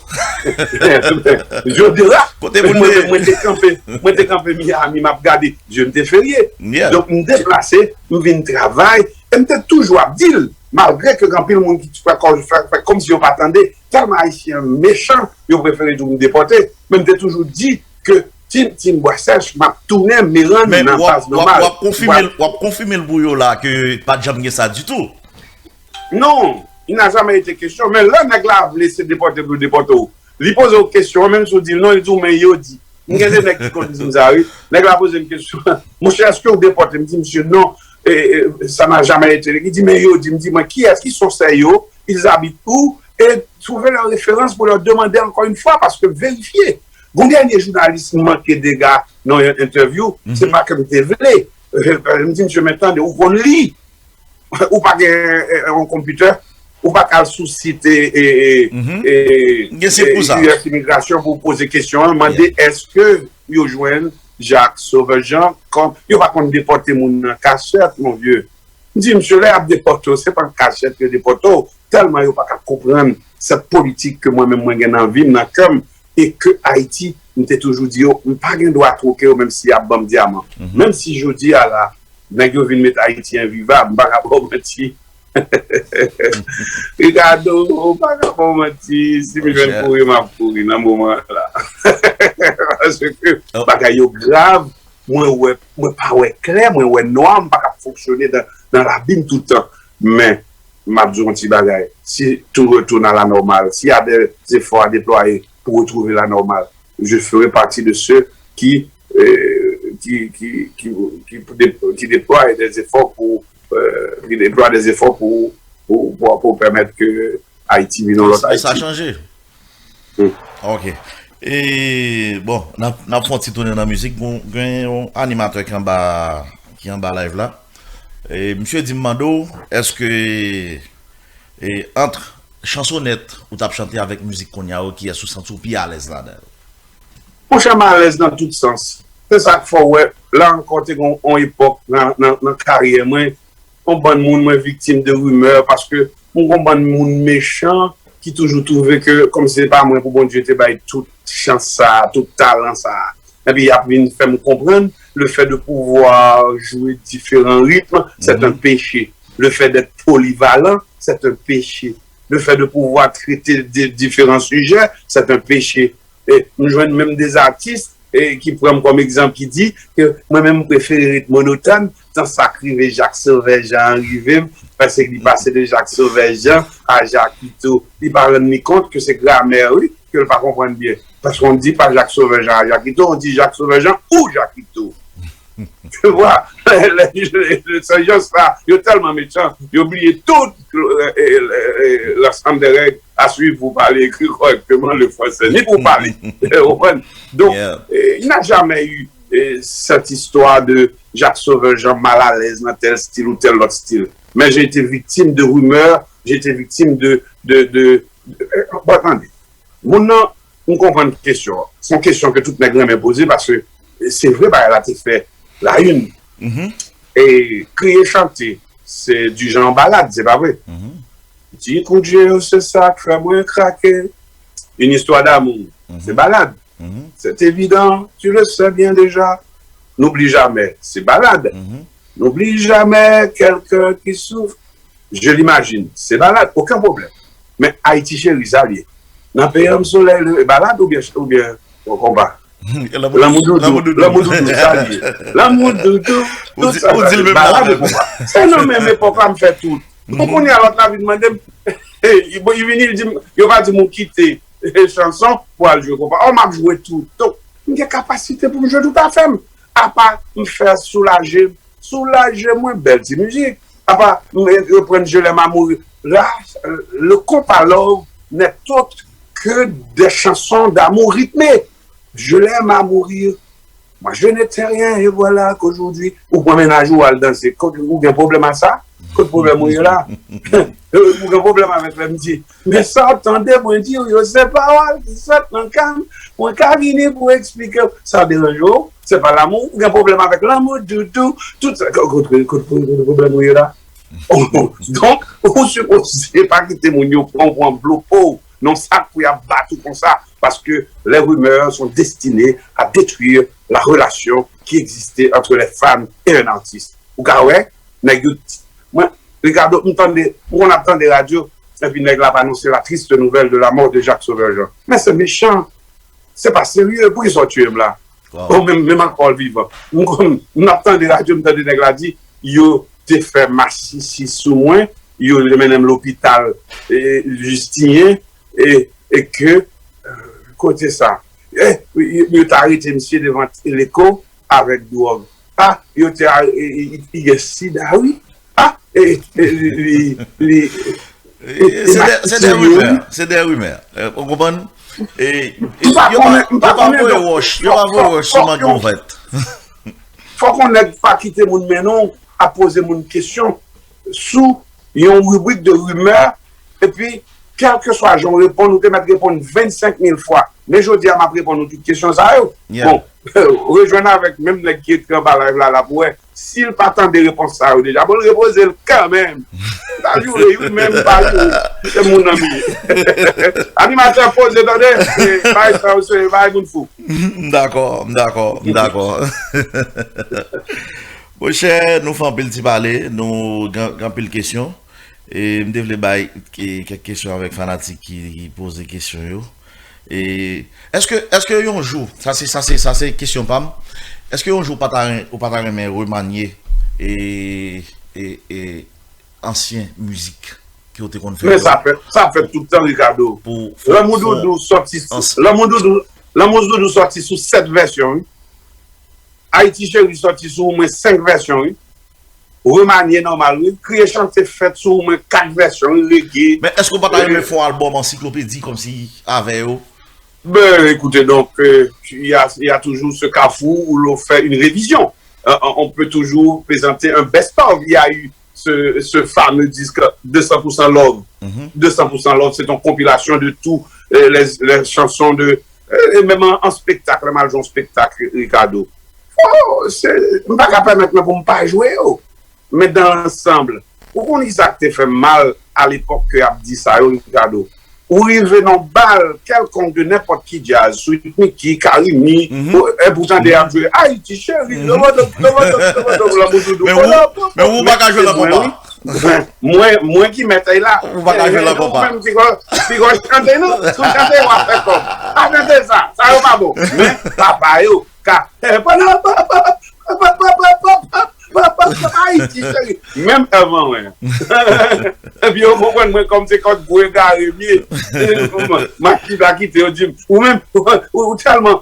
Zye w derak? Kote pou mwen, mwen te kanpe, mwen te kanpe Miami, m ap gade. Zye m te ferye. Donk, m deplase, m vin travay, e m te toujou ap di l, malgre ke gen anpil moun ki fè kò, fè, fè kòmsi yo pa tande, tèlman Ayisyen mechan, yo prefere di w m depòte, men m te toujou di ke Tim, Tim Bwasèch, m ap tounen Mérane nan faz nòmal. W ap konfime l, w ap konfime l pou yo la ke pa t janm gen sa ditou. Non, il n'a jamais été question. Men lè nèg la vle se depòte pou depòte w, li poze w kesyon an, menm si w di l non, li di w men yo di. M gen de nèg ki konn di m sa, wi. Nèg la poze m kesyon, monchè, èske w depòte? M di misye non, e, e, ça n'a jamais été. Li di men yo di. M di mwen kiyès, qui sont ces yo? Ils habitent où? Et trouver leur référence pour leur demander encore une fois, parce que vérifier. Gon dènye jounalis manke dega nan yon entèvyou, se pa ke m te vle. M di misye men tande, ou konn li, ou pa gen yon konpitè, ou pa ka al sou sit e, e, e, e, e, U S Imigrasyon pou w poze kesyon an, mande èske yo jwenn Jacques Sauveur Jean, kòm yo pa konn depòte moun nan kachèt, mon vieux. M di misye lè y ap depòte w, se pa kachèt yo depòte w, tèlman yo pa ka konprann sèt politik ke mwen menm mwen gen nan vi m, nan kè m, e ke Ayiti, m te toujou di yo, m pa gen dwa twoke yo menm si y ap ban m dyaman. Menm si jodi a la, nèg yo vin met Ayiti envivab, m pa ka ba w manti. Ricardo, m pa ka ba w manti, si m jwenn kouri, m ap kouri nan moman an la. Paske bagay yo grav, mwen wè, mwen pa wè klè, mwen wè nwa, m pa ka fonksyone nan, nan labim tout tan. Men, m ap di w yon ti bagay. Si tout retourne à la normale, s'il y a des efforts à déployer pour retrouver la normale, je ferai partie de ceux qui, euh, qui, qui, qui, qui, dé- qui déploient des efforts pour, euh, qui déploient des efforts pour, pour, pour, pour permettre que Ayiti vin yon lòt Ayiti. Sa chanje. Ok. E, bon, n ap, n ap fè yon ti tounen nan mizik. Gon, gen yon animatè ki anba, ki anba live la. E, misye di m mande w, èske, e, ant chansonèt ou t ap chante avèk mizik kounye a yo, kiyès ou santi w pi alèz ladan yo? Monchè, m alèz nan tout sans. Se sa k fè w wè, la ankò, te gen yon epòk nan, nan, nan karyè mwen, yon bann moun, mwen viktim de rimè, paske m gon bann moun mechan ki toujou twouve ke kòm se pa mwen pou Bondye te bay tout chans sa a, tout talan sa a. Epi y ap vin fè m konprann, le fait de pouvoir jouer différents rythmes, c'est un péché. Le fait d'être polyvalent, c'est un péché. Le fait de pouvoir traiter de différents sujets, c'est un péché. E m jwenn menm de atis, e ki pran m kòm egzanp, ki di ke mwen menm m prefere ret monotòn, tan sa k rive Jacques Sauveur Jean an rive m, paske li pase de Jacques Sauveur Jean a Jakito. Li pa rann li kont ke se gramè, wi, ke l pa konprann byen. Parce qu'on ne dit pas Jacques Sauveur Jean à Jakito, on dit Jacques Sauveur Jean ou Jakito. Tu vois, se jan sa, yo tèlman mechan, yo bliye tout, e, e, e, l'ensemble des règles à suivre pour parler, écrire correctement le français, ni pour parler. Ou konprann? Donc, euh, il n'a jamais eu, euh, cette histoire de Jacques Sauveur Jean mal à l'aise dans tel style ou tel autre style. Mais j'ai été victime de rumeurs, j'ai été victime de, de, de, de, euh, bon, attendez. Moun nan, m konprann kesyon an. Se yon kesyon ke tout nèg renmen poze paske se vre bagay la te fè la une. E kriye chante, se du genre balad, se pa vre? Ti kout je yo, se sa k fè mwen krake. Une histoire d'amour, se balad. C'est évident, tu le sais bien déjà. N'oublie jamais, se balad. N'oublie jamais quelqu'un qui souffre. Je l'imagine. Se balad, okenn pwoblèm. Men Ayiti cheri, sa l ye? Nan peyi an, solèy leve, balad oubyen, oubyen konpa? Lanmou doudou, lanmou doudou, sa l ye. Lanmou doudou, tout sa, balad e konpa. Se nan menm epòk la m fè tout. Bon, kounye a lòt la vin mande m, li vini, li di m, yo pa di m ou kite chanson pou al jwe konpa. Ò, m ap jwe tout. Donk, m gen kapasite pou m jwe tout afè m. Apa m fè soulaje, soulaje mwen, bèl ti mizik. Apa m reprann Je l'aime à mourir. La, le compas love n'est autre que des chansons d'amour rythmées. Je l'aime à mourir. Moi, je n'étais rien, et voilà qu'aujourd'hui, ou pran mennaj ou al danse. Kot, ou gen pwoblèm a sa? Kot pwoblèm ou ye la? Ou gen pwoblèm avèk lè m di, men sa w tande mwen di w yo, se pawòl ki sot nan kè m. Mwen ka vini pou eksplike w. Sa deranje w? Se pa lanmou? Ou gen pwoblèm avèk lanmou, doudou, tout sa. Kot, kot, kot, kot pwoblèm ou ye la? Donk, ou sipoze pa kite moun yo pran w pou anvlope w nan sak pou y ap bat ou konsa, parce que les rumeurs sont destinées à détruire la relation qui existait entre les fans et un artiste. Ou ka wè, nèg yo, mwen, Ricardo, m tande, m konn ap tande radyo, epi nèg la ap anonse la triste nouvelle de la mort de Jacques Sauveur Jean. Men se mechan, se pa serye, poukisa w tiye m la? Bon, menm, menm ankò l vivan. M konn, m ap tande radyo, m tande nèg la di, yo te fè masisi sou mwen, yo te mennen m lopital, e, Jistinyen, e, e ke, e, kote sa? E, yo, yo te arete misye devan Teleco avèk dwòg. A, yo te a, e, e, li gen sida, wi. A, e, e, li, li, li, li, li, se de, se de rimè, se de rimè. E, ou konprann? E, e, yo pa, yo pa voye wòch, yo pa voye wòch sou mank yon vèt. Fòk yon nèg pa kite moun mennen w ap poze moun kesyon sou yon ribrik de rimè, epi, kèlkeswa jan w reponn, ou te mèt reponn vennsenk mil fwa. Men jodi a, m ap reponn ou tout kesyon sa yo. Bon, rejwenn avèk menm nèg ki ekri anba live la, l ap wè. Si l pa tande repons sa yo deja, bon, l repoze l kanmenm. M ta joure, wi, men m pa joure. Se moun nan m ye. Animatè, poze, tande. E, bay sa yo, se bay moun fou. M dakò, m dakò, m dakò. Monchè, nou fè anpil ti pale, nou gen, gen anpil kesyon. E m te vle bay, e, kèk kesyon avèk fanatik ki, ki poze kesyon yo. E èske, èske yon jou, sa se, sa se, sa se kesyon pa m, èske yon jou ou pa ta ren-, ou pa ta renmen remanye, e, e, e, ansyen mizik ke w te konn fè yo? Men sa fèt, sa fèt tout tan, Ricardo. Pou, pou, Lanmou pou doudou sòti sou, ans- Lanmou doudou, Lanmou doudou sòti sou sèt vèsyon, wi. Ayiti cheri sòti sou omwen senk vèsyon, wi. Remanye nòmal, wi. Kriye chante fèt sou omwen kat vèsyon, wi, rege. Men èske w pa ta renmen fè yon albòm ansiklopedi kòmsi avè yo? Ben, écoutez, donc, euh, il y a, il y a toujours ce carrefour où l'on fait une révision. Euh, on peut toujours présenter un best-of. Il y a eu ce, ce fameux disque deux cents pour cent Love. Mhm. Deux cents pour cent Love, c'est une compilation de tout, euh, les, les chansons de, euh, et même en, en spectacle, m al jwe yon spectacle, Ricardo. Oh, se, m pa ka pèmèt mwen pou m pa jwe yo. Men dans l'ensemble, ou konn kisa k te fè m mal a lepòk ke y ap di sa yo, Ricardo? Ou rive nan bal kèlkonk de nenpòt ki djaz, Sweet Micky, Carimi, mhm, ou, e pou tande y ap jwe Ayiti cheri, mhm, dobodob, dobodob, dobodob, lanmou doudou. Men ou, men ou pa ka jwe nan konpa. Mwen, mwen, mwen ki mèt ay la. Ou pa ka jwe nan konpa. Ou menm, piga w chante, non? Si w chante, w ap fè kòb. Pa chante sa. Sa yo pa bon. Men, papa yo, ka, Ayiti, cheri. Menm Èv Anwen. Epi yo konprann mwen kòm se kòk gwo egare m ye. M a kite, kite yo di m, ou menm, ou, ou tèlman,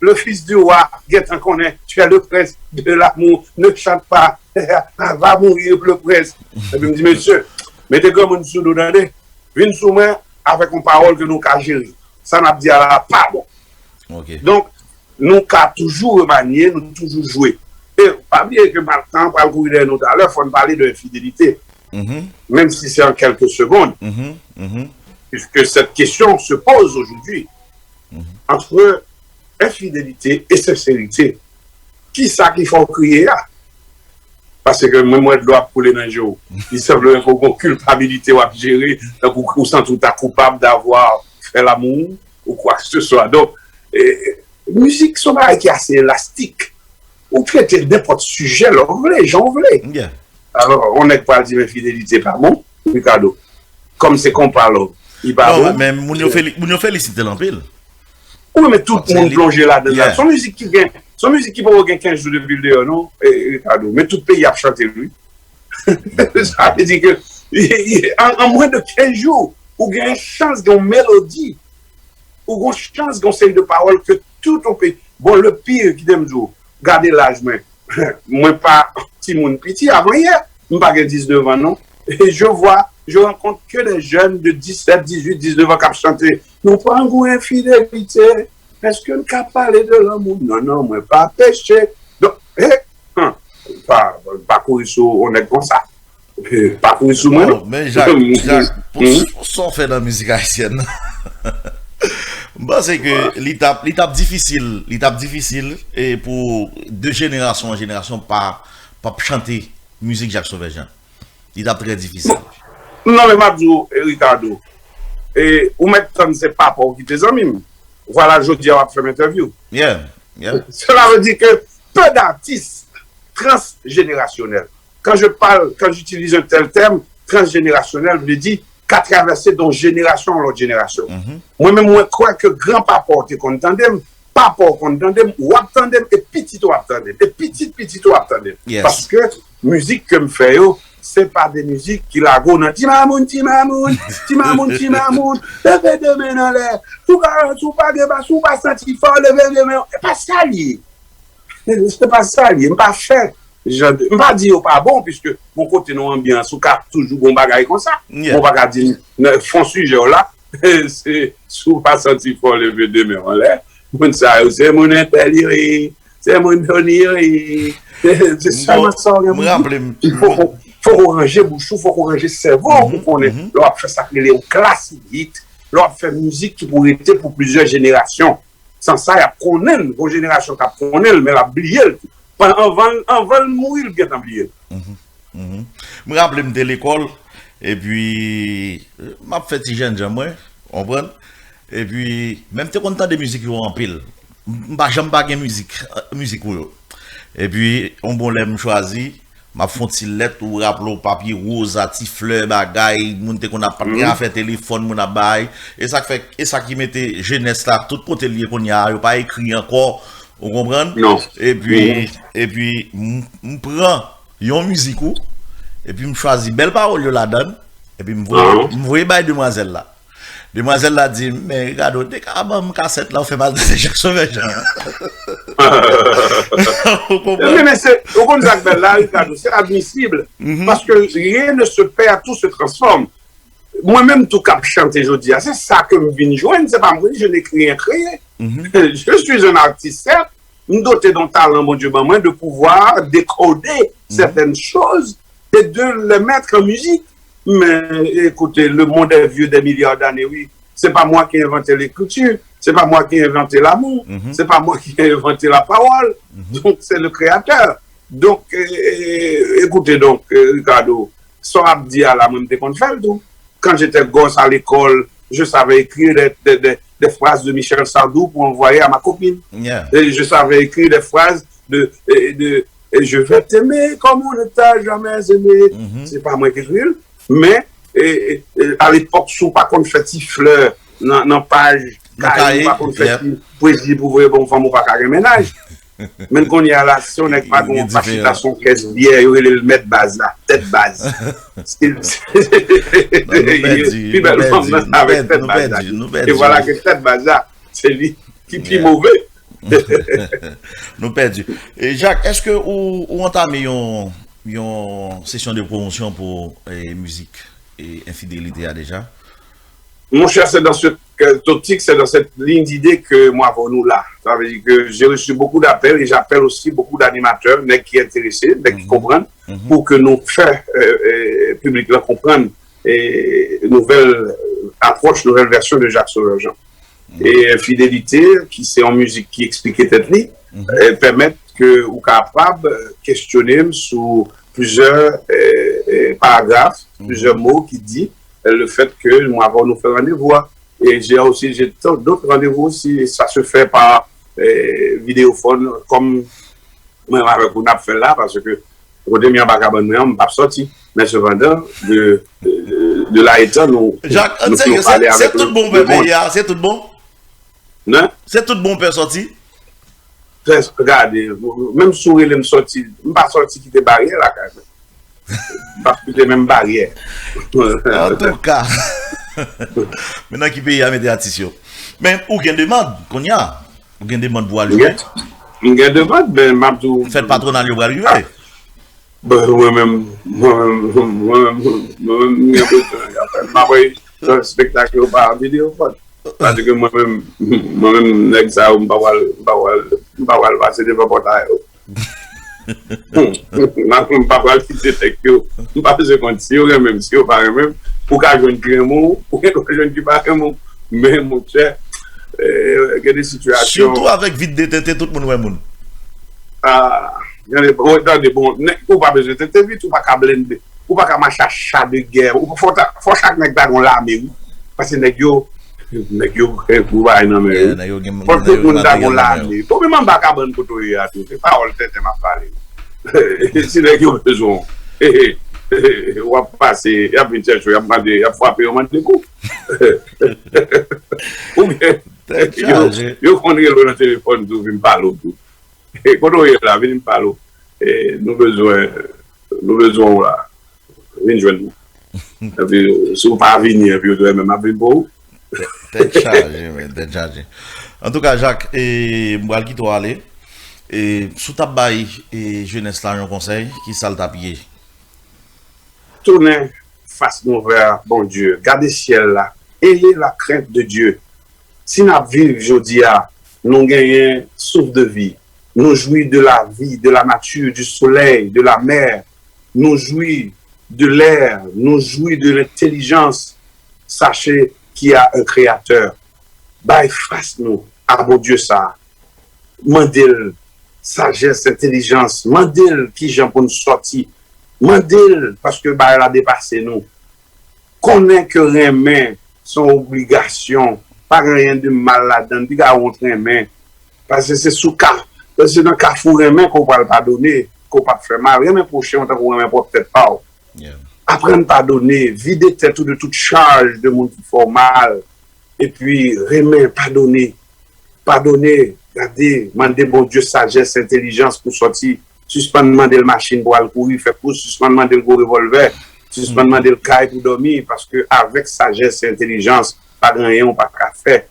le fils du roi, gentan konnen, tu es le prince de l'amour, ne chante pas, va mourir le prince. Epi m di, mesye, mete granmoun sou do, tande. Vin sou mwen avèk yon pawòl ke nou ka jere. Sa n ap di a la pa bon. Ok. Donk, nou ka toujou remanye, nou toujou jwe. E pa bliye ke maltan pral kouri dèyè nou talè, fò n pale de enfidelite. Mhm. Même si c'est en quelques secondes. Mhm, mhm. Puisque cette question se pose aujourd'hui. Mhm. Entre infidélité et sincérité. Kisa ki fè w kriye a? Paske mwen, m wè dlo ap koule nan je w. Li senpleman ke w gon kilpabilite w ap jere, tankou ou santi w ta coupable d'avoir fait l'amour ou quoi que ce soit. Donk, e, mizik se yon bagay ki ase elastik. Ou trete nenpòt sijè lè w vle, jan w vle. Yeah. Alò, yon nèg pral di m enfidelite pa bon. Ricardo. Kòm se konpa love. Li pa bon. Non, men moun yo feli- moun yo felisite l anpil. Wi, men tout moun plonje ladan l la. Se yon mizik ki gen, se yon mizik ki poko gen kenz jou depi l deyò, non, Ricardo. Men tout peyi ap chante l, wi. Sa vle di ke an mwen de kenz jou, ou gen yon chans, gen yon melodi, ou gen yon chans, gen yon seri de pawòl ke tout yon peyi. Bon, le pire, kite m di w, gade laj mwen. Mwen pa timoun piti, avanyè, m pa gen diznèf an non. Et je vois, je rencontre que des jeunes de dix-sept, dix-huit, dix-neuf ans k ap chante. Nou pran gou enfidelite. Èske n ka pale de lanmou? Non, non, mwen pa peche. Donk, he, pa, pa kouri sou yon nèg konsa. Pa kouri sou mwen non. Men Jak, Jak, pou sa w fè nan mizik ayisyèn nan, m panse ke li t ap, li t ap difisil, li t ap difisil e pou de jenerasyon an jenerasyon pa, p ap chante mizik Jak Sovè Jan. Li t ap trè difisil. Non, men m ap di w, Ricardo, ou mèt tann se papa w ki te zanmi m. Vwala, jodi a w ap fè m entèvyou. Cela veut dire que peu d'artistes transgénérationnels. Quand je parle, quand j'utilise un tel terme, transgénérationnel, vle di ka travèse de yon jenerasyon a yon lòt jenerasyon. Mwen menm, mwen kwè ke granpapa w te konn tande m, papa w konn tande m, w ap tande m, e pitit ou ap tande m, e pitit pitit ou ap tande m. Paske mizik ke m fè yo, se pa de mizik ki lage w nan ti mamoun, ti mamoun, ti mamoun, ti mamoun, leve de men nan lè. Si w pa, si w pa gen ba, si w pa santi fò, leve de men. E pa sa l ye. Se pa sa l ye. M pa fè jan de, m pa di yo pa bon, piske bon kote nan yon anbyans, ou ka toujou gon bagay konsa. Bon, ou pa ka di m fon sijè w la, se si w pa santi fò leve de men w anlè. Moun sa yo, se moun entèl yo ye, se moun doni yo ye. Se sèlman sa w gen pou di. Fòk ou, fòk ou ranje bouch ou, fòk ou ranje sèvo w pou konnen lè w ap fè sa k rele yon classic hit, lè w ap fè mizik ki pou rete pou plizyè jenerasyon. San sa, y ap konnen l, gon jenerasyon k ap konnen l, men l ap bliye l tou. Pandan, anvan, anvan l mouri, l gentan bliye l. M raple m te lekòl, epi m ap fè ti jènjan mwen, w konprann? Epi, men m te konn tande mizik yo anpil. M pa janm pa gen mizik, mizik ou yo. Epi, yon bon lè m chwazi, m ap fè yon ti lèt, ou raple w, papye woz a, ti flè, bagay, moun te konn ap, pa t gen afè telefòn, moun ap bay. E sa k fè, e sa ki mete jenès la, tout kote l ye kounye a, yo pa ekri ankò, ou konprann? Epi, epi, m, m pran yon mizik ou, epi m chwazi bèl pawòl yo ladan l, epi m voye, m voye bay demwazèl la. Demwazèl la di m, men Ricardo, te ka ban m kasèt la, ou fè m al tande Jackson Vèjan. Ou konprann? Men, men se, ou konn sa k bèl la, Ricardo, c'est admissible. Parce que rien ne se perd, tout se transforme. Mwen menm tou k ap chante jodi a, se sa ke m vin jwenn, se pa mwen, je n'ai rien créé. Je suis un artiste, certes, m dote d'un talent Bondye ban mwen de pouvoir décoder certaines choses et de les mettre en musique. Mais écoutez, le monde est vieux des milliards d'années, oui. C'est pas moi qui ai inventé l'écriture, c'est pas moi qui ai inventé l'amour, c'est pas moi qui ai inventé la parole. Donc c'est le créateur. Donc, euh, écoutez donc, euh, Ricardo, sa w ap di a la, mwen m te konn fè l tou. Quand j'étais gosse à l'école, je savais écrire des, des, des, des phrases de Michel Sardou pour envoyer à ma copine. Et je savais écrire des phrases de, de, de et je vais t'aimer comme on ne t'a jamais aimé. Se pa mwen ki ekri l, men e, e, e, a lepòk, si w pa konn fè ti flè nan, nan paj kay, ou pa konn fè ti pwezi pou voye ba yon fanm, ou pa ka gen mennaj. Men kounye a la, si yon nèg pa gen yon pa chita sou yon kès byè, yo rele l mèt baz la, tèt baz. Pi bèl fanm nan se avèk tèt baz la. E vwala ke tèt baz la, se li ki pi move. Nou pèdi. E Jak, èske ou, ou antame yon, yon sesyon de pwomosyon pou e, mizik e, Enfidelite a deja? Mon cher, c'est dans cette optique, c'est dans cette ligne d'idée que moi, bon, nous là. Ça veut dire que j'ai reçu beaucoup d'appels et j'appelle aussi beaucoup d'animateurs, nèg ki enterese, nèg ki konprann, pou ke nou fè euh, euh, piblik la konprann e, nouvèl euh, apwòch, nouvèl vèsyon de Jacques Sauveur Jean. E Enfidelite, ki se yon mizik ki eksplike tèt li, e pèmèt ke ou kapab kestyone m sou plizyè e, e, paragraf, plizyè mo ki di e, le fèt ke mwen avè w nou fè randevou a. E j'ai aussi, j'ai d'autres rendez-vous aussi, et ça se fait par e, vidéophone, kòm mwen avèk ou n ap fè l la, paske kote m ye anba kabann mwen an, m p ap sòti. Men sepandan, de, de, de la etan nou, Jacques, nou, nou serye, pale se, se avèk tout bon pè peyi a, se tout bon? Nan? Se tout bon pè sòti? Fè, gade, menm si w rele m sòti, m pa sòti kite baryè lakay mwen. M p ap kite menm baryè. Antouka, men nan ki peyi a mete atis yo? Men ou gen demann, kounye a. Ou gen demann pou al jwe? M gen demann, men m ap di w. Fèt patwonal yo pral rive. Bon, mwen menm, mwen menm, mwen menm, mwen menm, m gen bezwen. M ap wè jan espektak yo pa videyo fòn. Paske mwen menm, mwen menm, nèg sa yo, m pa pral, m pa pral, m pa pral pase devan pòt a yo. M pa pral kite nèg yo. M pa bezwen konn si yo renmen m, si yo pa renmen m. Ou ka jwenn ki renmen w, ou gen dwa jwenn ki pa renmen w. Men, monchè, eh, gen de sitiyasyon. Sitou avèk vit de tenten, tout moun wè moun. Ah, gade, bon, tande, bon, nèg, ou pa bezwen tenten vit, ou pa ka blende, ou pa ka mache ak cha de gè, ou fò ta, fò chak nèg ta gon lame, wi. Paske nèg yo, nèg yo gen gwo bagay nan men yo. Fò tout moun ta gon lame. Bon, menm anba kabann kote w ye a tou, se pawòl tenten m ap pale. Si nèg yo bezwen w, w ap pase, y ap vin chèche w, y ap mande, y ap frape, yo mande kou. Oubyen, yo, yo konn rele w nan telefòn tou, vin pale w tou. Kote w ye la, vin m pale w. Eh, nou bezwen, nou bezwen w la. Vin jwenn nou. Epi, si w pa vini, epi yo di, "Menm ap vin pou ou." Tèt chaje, men, tèt chaje. Antouka, Jacques, e, m pral kite w ale. E, si w t ap bay, e, jenès la yon konsèy, ki sa l t ap ye? Tounen fas nou vè Bondye. Gade syèl la. Ayez la crainte de Dieu. Si n ap viv jodi a, nou genyen souf de vi. Nou jwi de la vi, de la nature, du soleil, de la mer. Nou jwi de l'air, nou jwi de l'intelligence. Sachez qu'il y a un créateur. Bay fas nou a Bondye sa. Mande l sajès, entèlijans. Mande l kijan pou n sòti. Mande l, paske bagay la depase nou. Konnen ke renmen se yon obligasyon. Pa gen anyen de mal ladan l. Piga w wont renmen. Paske se sou ka, se nan kafou renmen ke w pral padone, ke w p ap fè mal. Renmen pwochen w tankou w renmen pwòp tèt pa w. Aprann padone, vide tèt ou de tout chaj de moun ki fè w mal. Epi renmen, padone. Padone, gade, mande Bondye sajès, entèlijans pou sòti. Sispann mande l machin pou al kouri, fè kous, sispann mande l gwo revòlvè, sispann mande l kay pou dòmi, paske avèk sajès e entèlijans, pa gen anyen ou pa ka fè.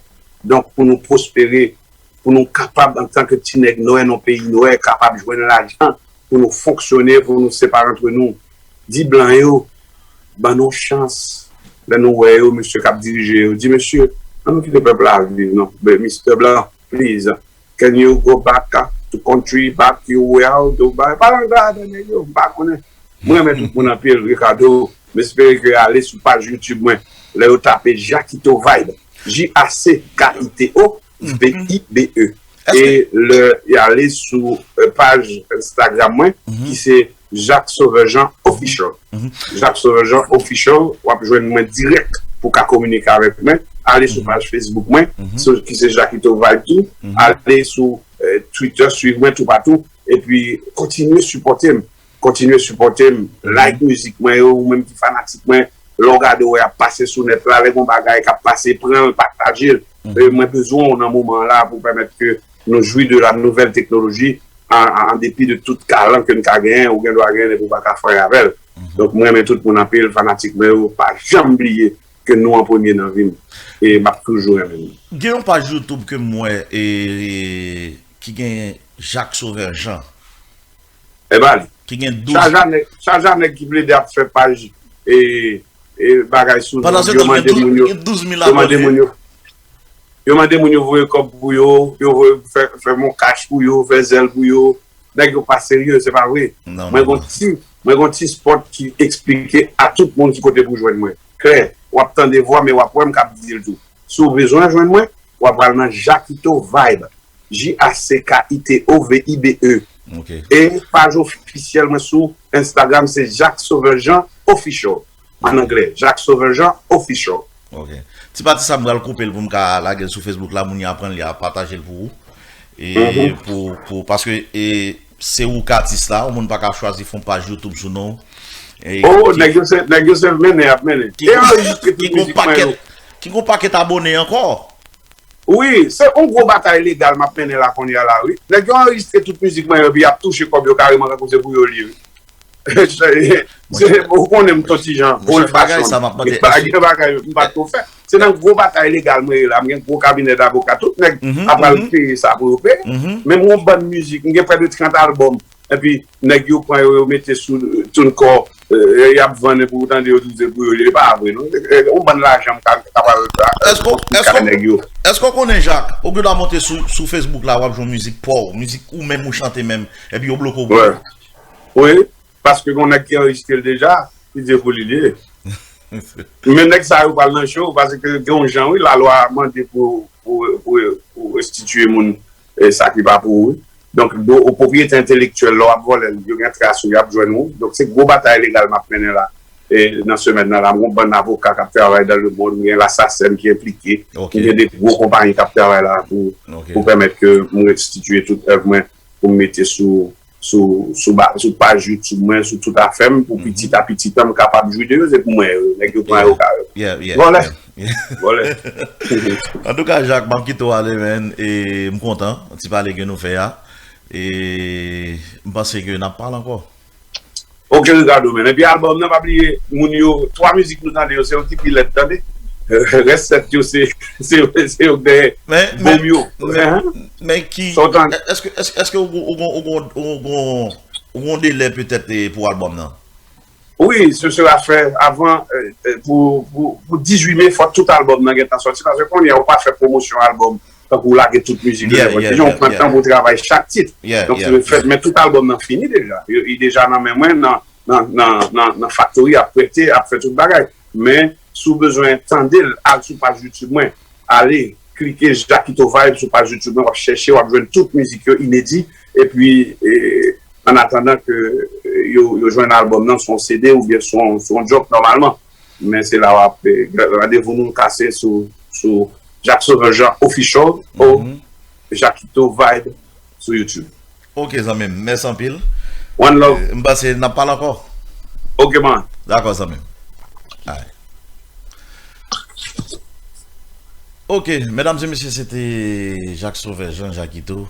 Donk, pou nou pwospere, pou nou kapab, antanke ti nèg nwè nan peyi nwè, kapab jwenn lajan, pou nou fonksyone, pou nou separe antre nou. Di blan yo, ban nou chans. Lè nou wè yo, mesye k ap dirije yo, di, "Mesye, ann nou kite pèp la viv, non. Mister Blan, please, can you go back to country, back your world?" Pa lang la adan nèg yo, m pa konnen. Mwen renmen tout moun anpil, Ricardo. M espere ke ale sou paj YouTube mwen. Lè yo tape Jackito Vibe, J A C K I T O V I B E. E lè y ale sou, eh, paj Instagram mwen, ki se Jacques Sauveur Jean Official. Jacques Sauveur Jean Official, w ap jwenn mwen dirèk pou ka kominike avèk mwen. Ale sou paj Facebook mwen, ki se Jackito Vibe tou. Ale sou, eh, Twitter, swiv mwen toupatou. Epi, kontinye sipòte m. Kontinye sipòte m. Like mizik mwen yo, ou menm ki fanatik mwen. Lè w gade, w wè y ap pase sou nèt la, lè gon bagay k ap pase, pran l, pataje l. E mwen bezwen w nan moman an la pou pèmèt ke nou jwi de la nouvelle technologie, an, an, an depi de tout kalan ke n ka genyen, ou gen dwa genyen epi w pa ka fè avè l. Donk, mwen renmen tout moun anpil, fanatik mwen yo, pa janm bliye ke nou an premye nan vi m. E m ap toujou renmen nou. Gen yon paj YouTube ke m wè, e, ki gen Jacques Sauveur Jean. E ba li. Ki gen douz. Chaja nèg, chaja nèg ki plede ap fè paj, e, e, bagay sou nou. Pandan se tan, gen douz mil abòne. Yo mande moun yo, yo mande moun yo, yo mande moun yo voye kòb pou yo, yo voye fè, fè mon kach pou yo, fè zèl pou yo. Nèg yo pa serye, se pa vre. Mwen gon ti, mwen gon ti spot ki eksplike a tout moun ki kote pou jwenn mwen. Klè, w ap tande vwa, men w ap wè m k ap di l tou. Si w bezwen jwenn mwen, w ap pral nan Jackito Vibe. J A C K I T O V I B E. E paj ofisyèl mwen sou Instagram, se Jacques Sauveur Jean Official. An anglè, Jacques Sauveur Jean Official. Ok. Ti pati sa m pral koupe l pou m ka lage l sou Facebook la, moun yo aprann li a, pataje l pou ou. E pou, pou, paske, e, se ou k atis la, yon moun pa ka chwazi fè yon paj YouTube sou non w. Oh, nèg yo se, nèg yo se mennen y ap mennen. E anrejistre tout mizik mwen yo. Ki gon pakèt abone ankò. Wi, se yon gwo batay legal m ap mennen la kounye a la, wi. Nèg yo anrejistre tout mizik mwen yo, epi y ap touche kòb yo kareman, tankou se pou yo li, wi. Se, ou konnen m t on ti jan, old fashion. M pa gen bagay, m pa t ko fè. Se nan gwo batay legal mwen ye la, m gen gwo kabinè davoka, tout nèg ap al peye sa pou yo peye. Menm yon bann mizik, m gen prè de trant albòm, epi nèg yo pran yo, yo mete sou TuneCore, y ap vann pou ou tande yo, tout se pou yo li, e pa vre non. Yon bann lajan m ka, ka pral kay nèg yo. Èske w konnen, Jak, ou gen dwa monte sou, sou Facebook la, w ap jwenn mizik pa w, mizik ou menm ou chante menm, epi yo bloke w pou. Wi, paske gon nèg ki anrejistre l deja, li di pou li li ye. Men nèg sa yo pral nan cho, paske gen yon jan, wi, lalwa mande pou, pou, pou, pou restitiye moun e sa ki pa pou ou, wi. Donk, do, ou pwopriyete entelektyèl, lè w ap vòlè l, yo gen tras ou, y ap jwenn ou. Donk, se gwo batay legal m ap mennen la. E nan semèn nan la, m gon bann avoka k ap travay dans le monde, m gen la SACEM ki enplike, m gen de gwo konpayi k ap travay la pou, pou pèmèt ke m restitiye tout èv mwen, pou m mete sou, sou, sou, sou paj YouTube mwen, sou tout afè m, pou pitit a pitit an m kapab jwi de yo, se pou mwen yo, nèg yo pran yo ka yo. Vòlè. Vòlè. Antouka, Jak, m ap kite w ale, men, e m kontan ti pale ke nou fè a. E m panse ke n ap pale ankò. Ok, Ricardo, men. Epi albòm nan, pa bliye, moun yo, twa mizik nou tande yo, se yo ki pi lèd, tande. Rès sèt yo, se, se, se yo k dèyè bòm yo. Men ki, èske, èske, èske ou gon, ou gon, ou gon, ou gon, ou gon delè petèt pou albòm nan? Wi, se sera fè avan, pou, pou, pou dizuit me, fò tout albòm nan gentan sòti, paske kounye a ou pa fè pwomosyon albòm tankou w lage tout mizik yo nenpòt ki jan, ou pran tan pou w travay chak tit. Donk, se fèt, men tout albòm nan fini deja. Yo, li deja nan men mwen, nan, nan, nan, nan, nan factory, ap prete, ap fè tout bagay. Men, si w bezwen tande l, al sou paj YouTube mwen. Ale, klike Jackito Vibes sou paj YouTube mwen, w ap chèche, w ap jwenn tout mizik yo inedi. Epi, e, an atandan ke, e, yo, yo jwenn albòm nan, se yon CD oubyen se yon, se yon jòk nòmalman. Men se la w ap, e, randevou nou kase sou, sou Jacques Sauveur Jean Official ou Jackito Vibe sou YouTube. Ok, zanmi m, mèsi anpil. One love. M panse n ap pale ankò. Ok, man. Dakò, zanmi m. Alright. Ok, medam e mesye, se te Jacques Sauveur Jean Jackito.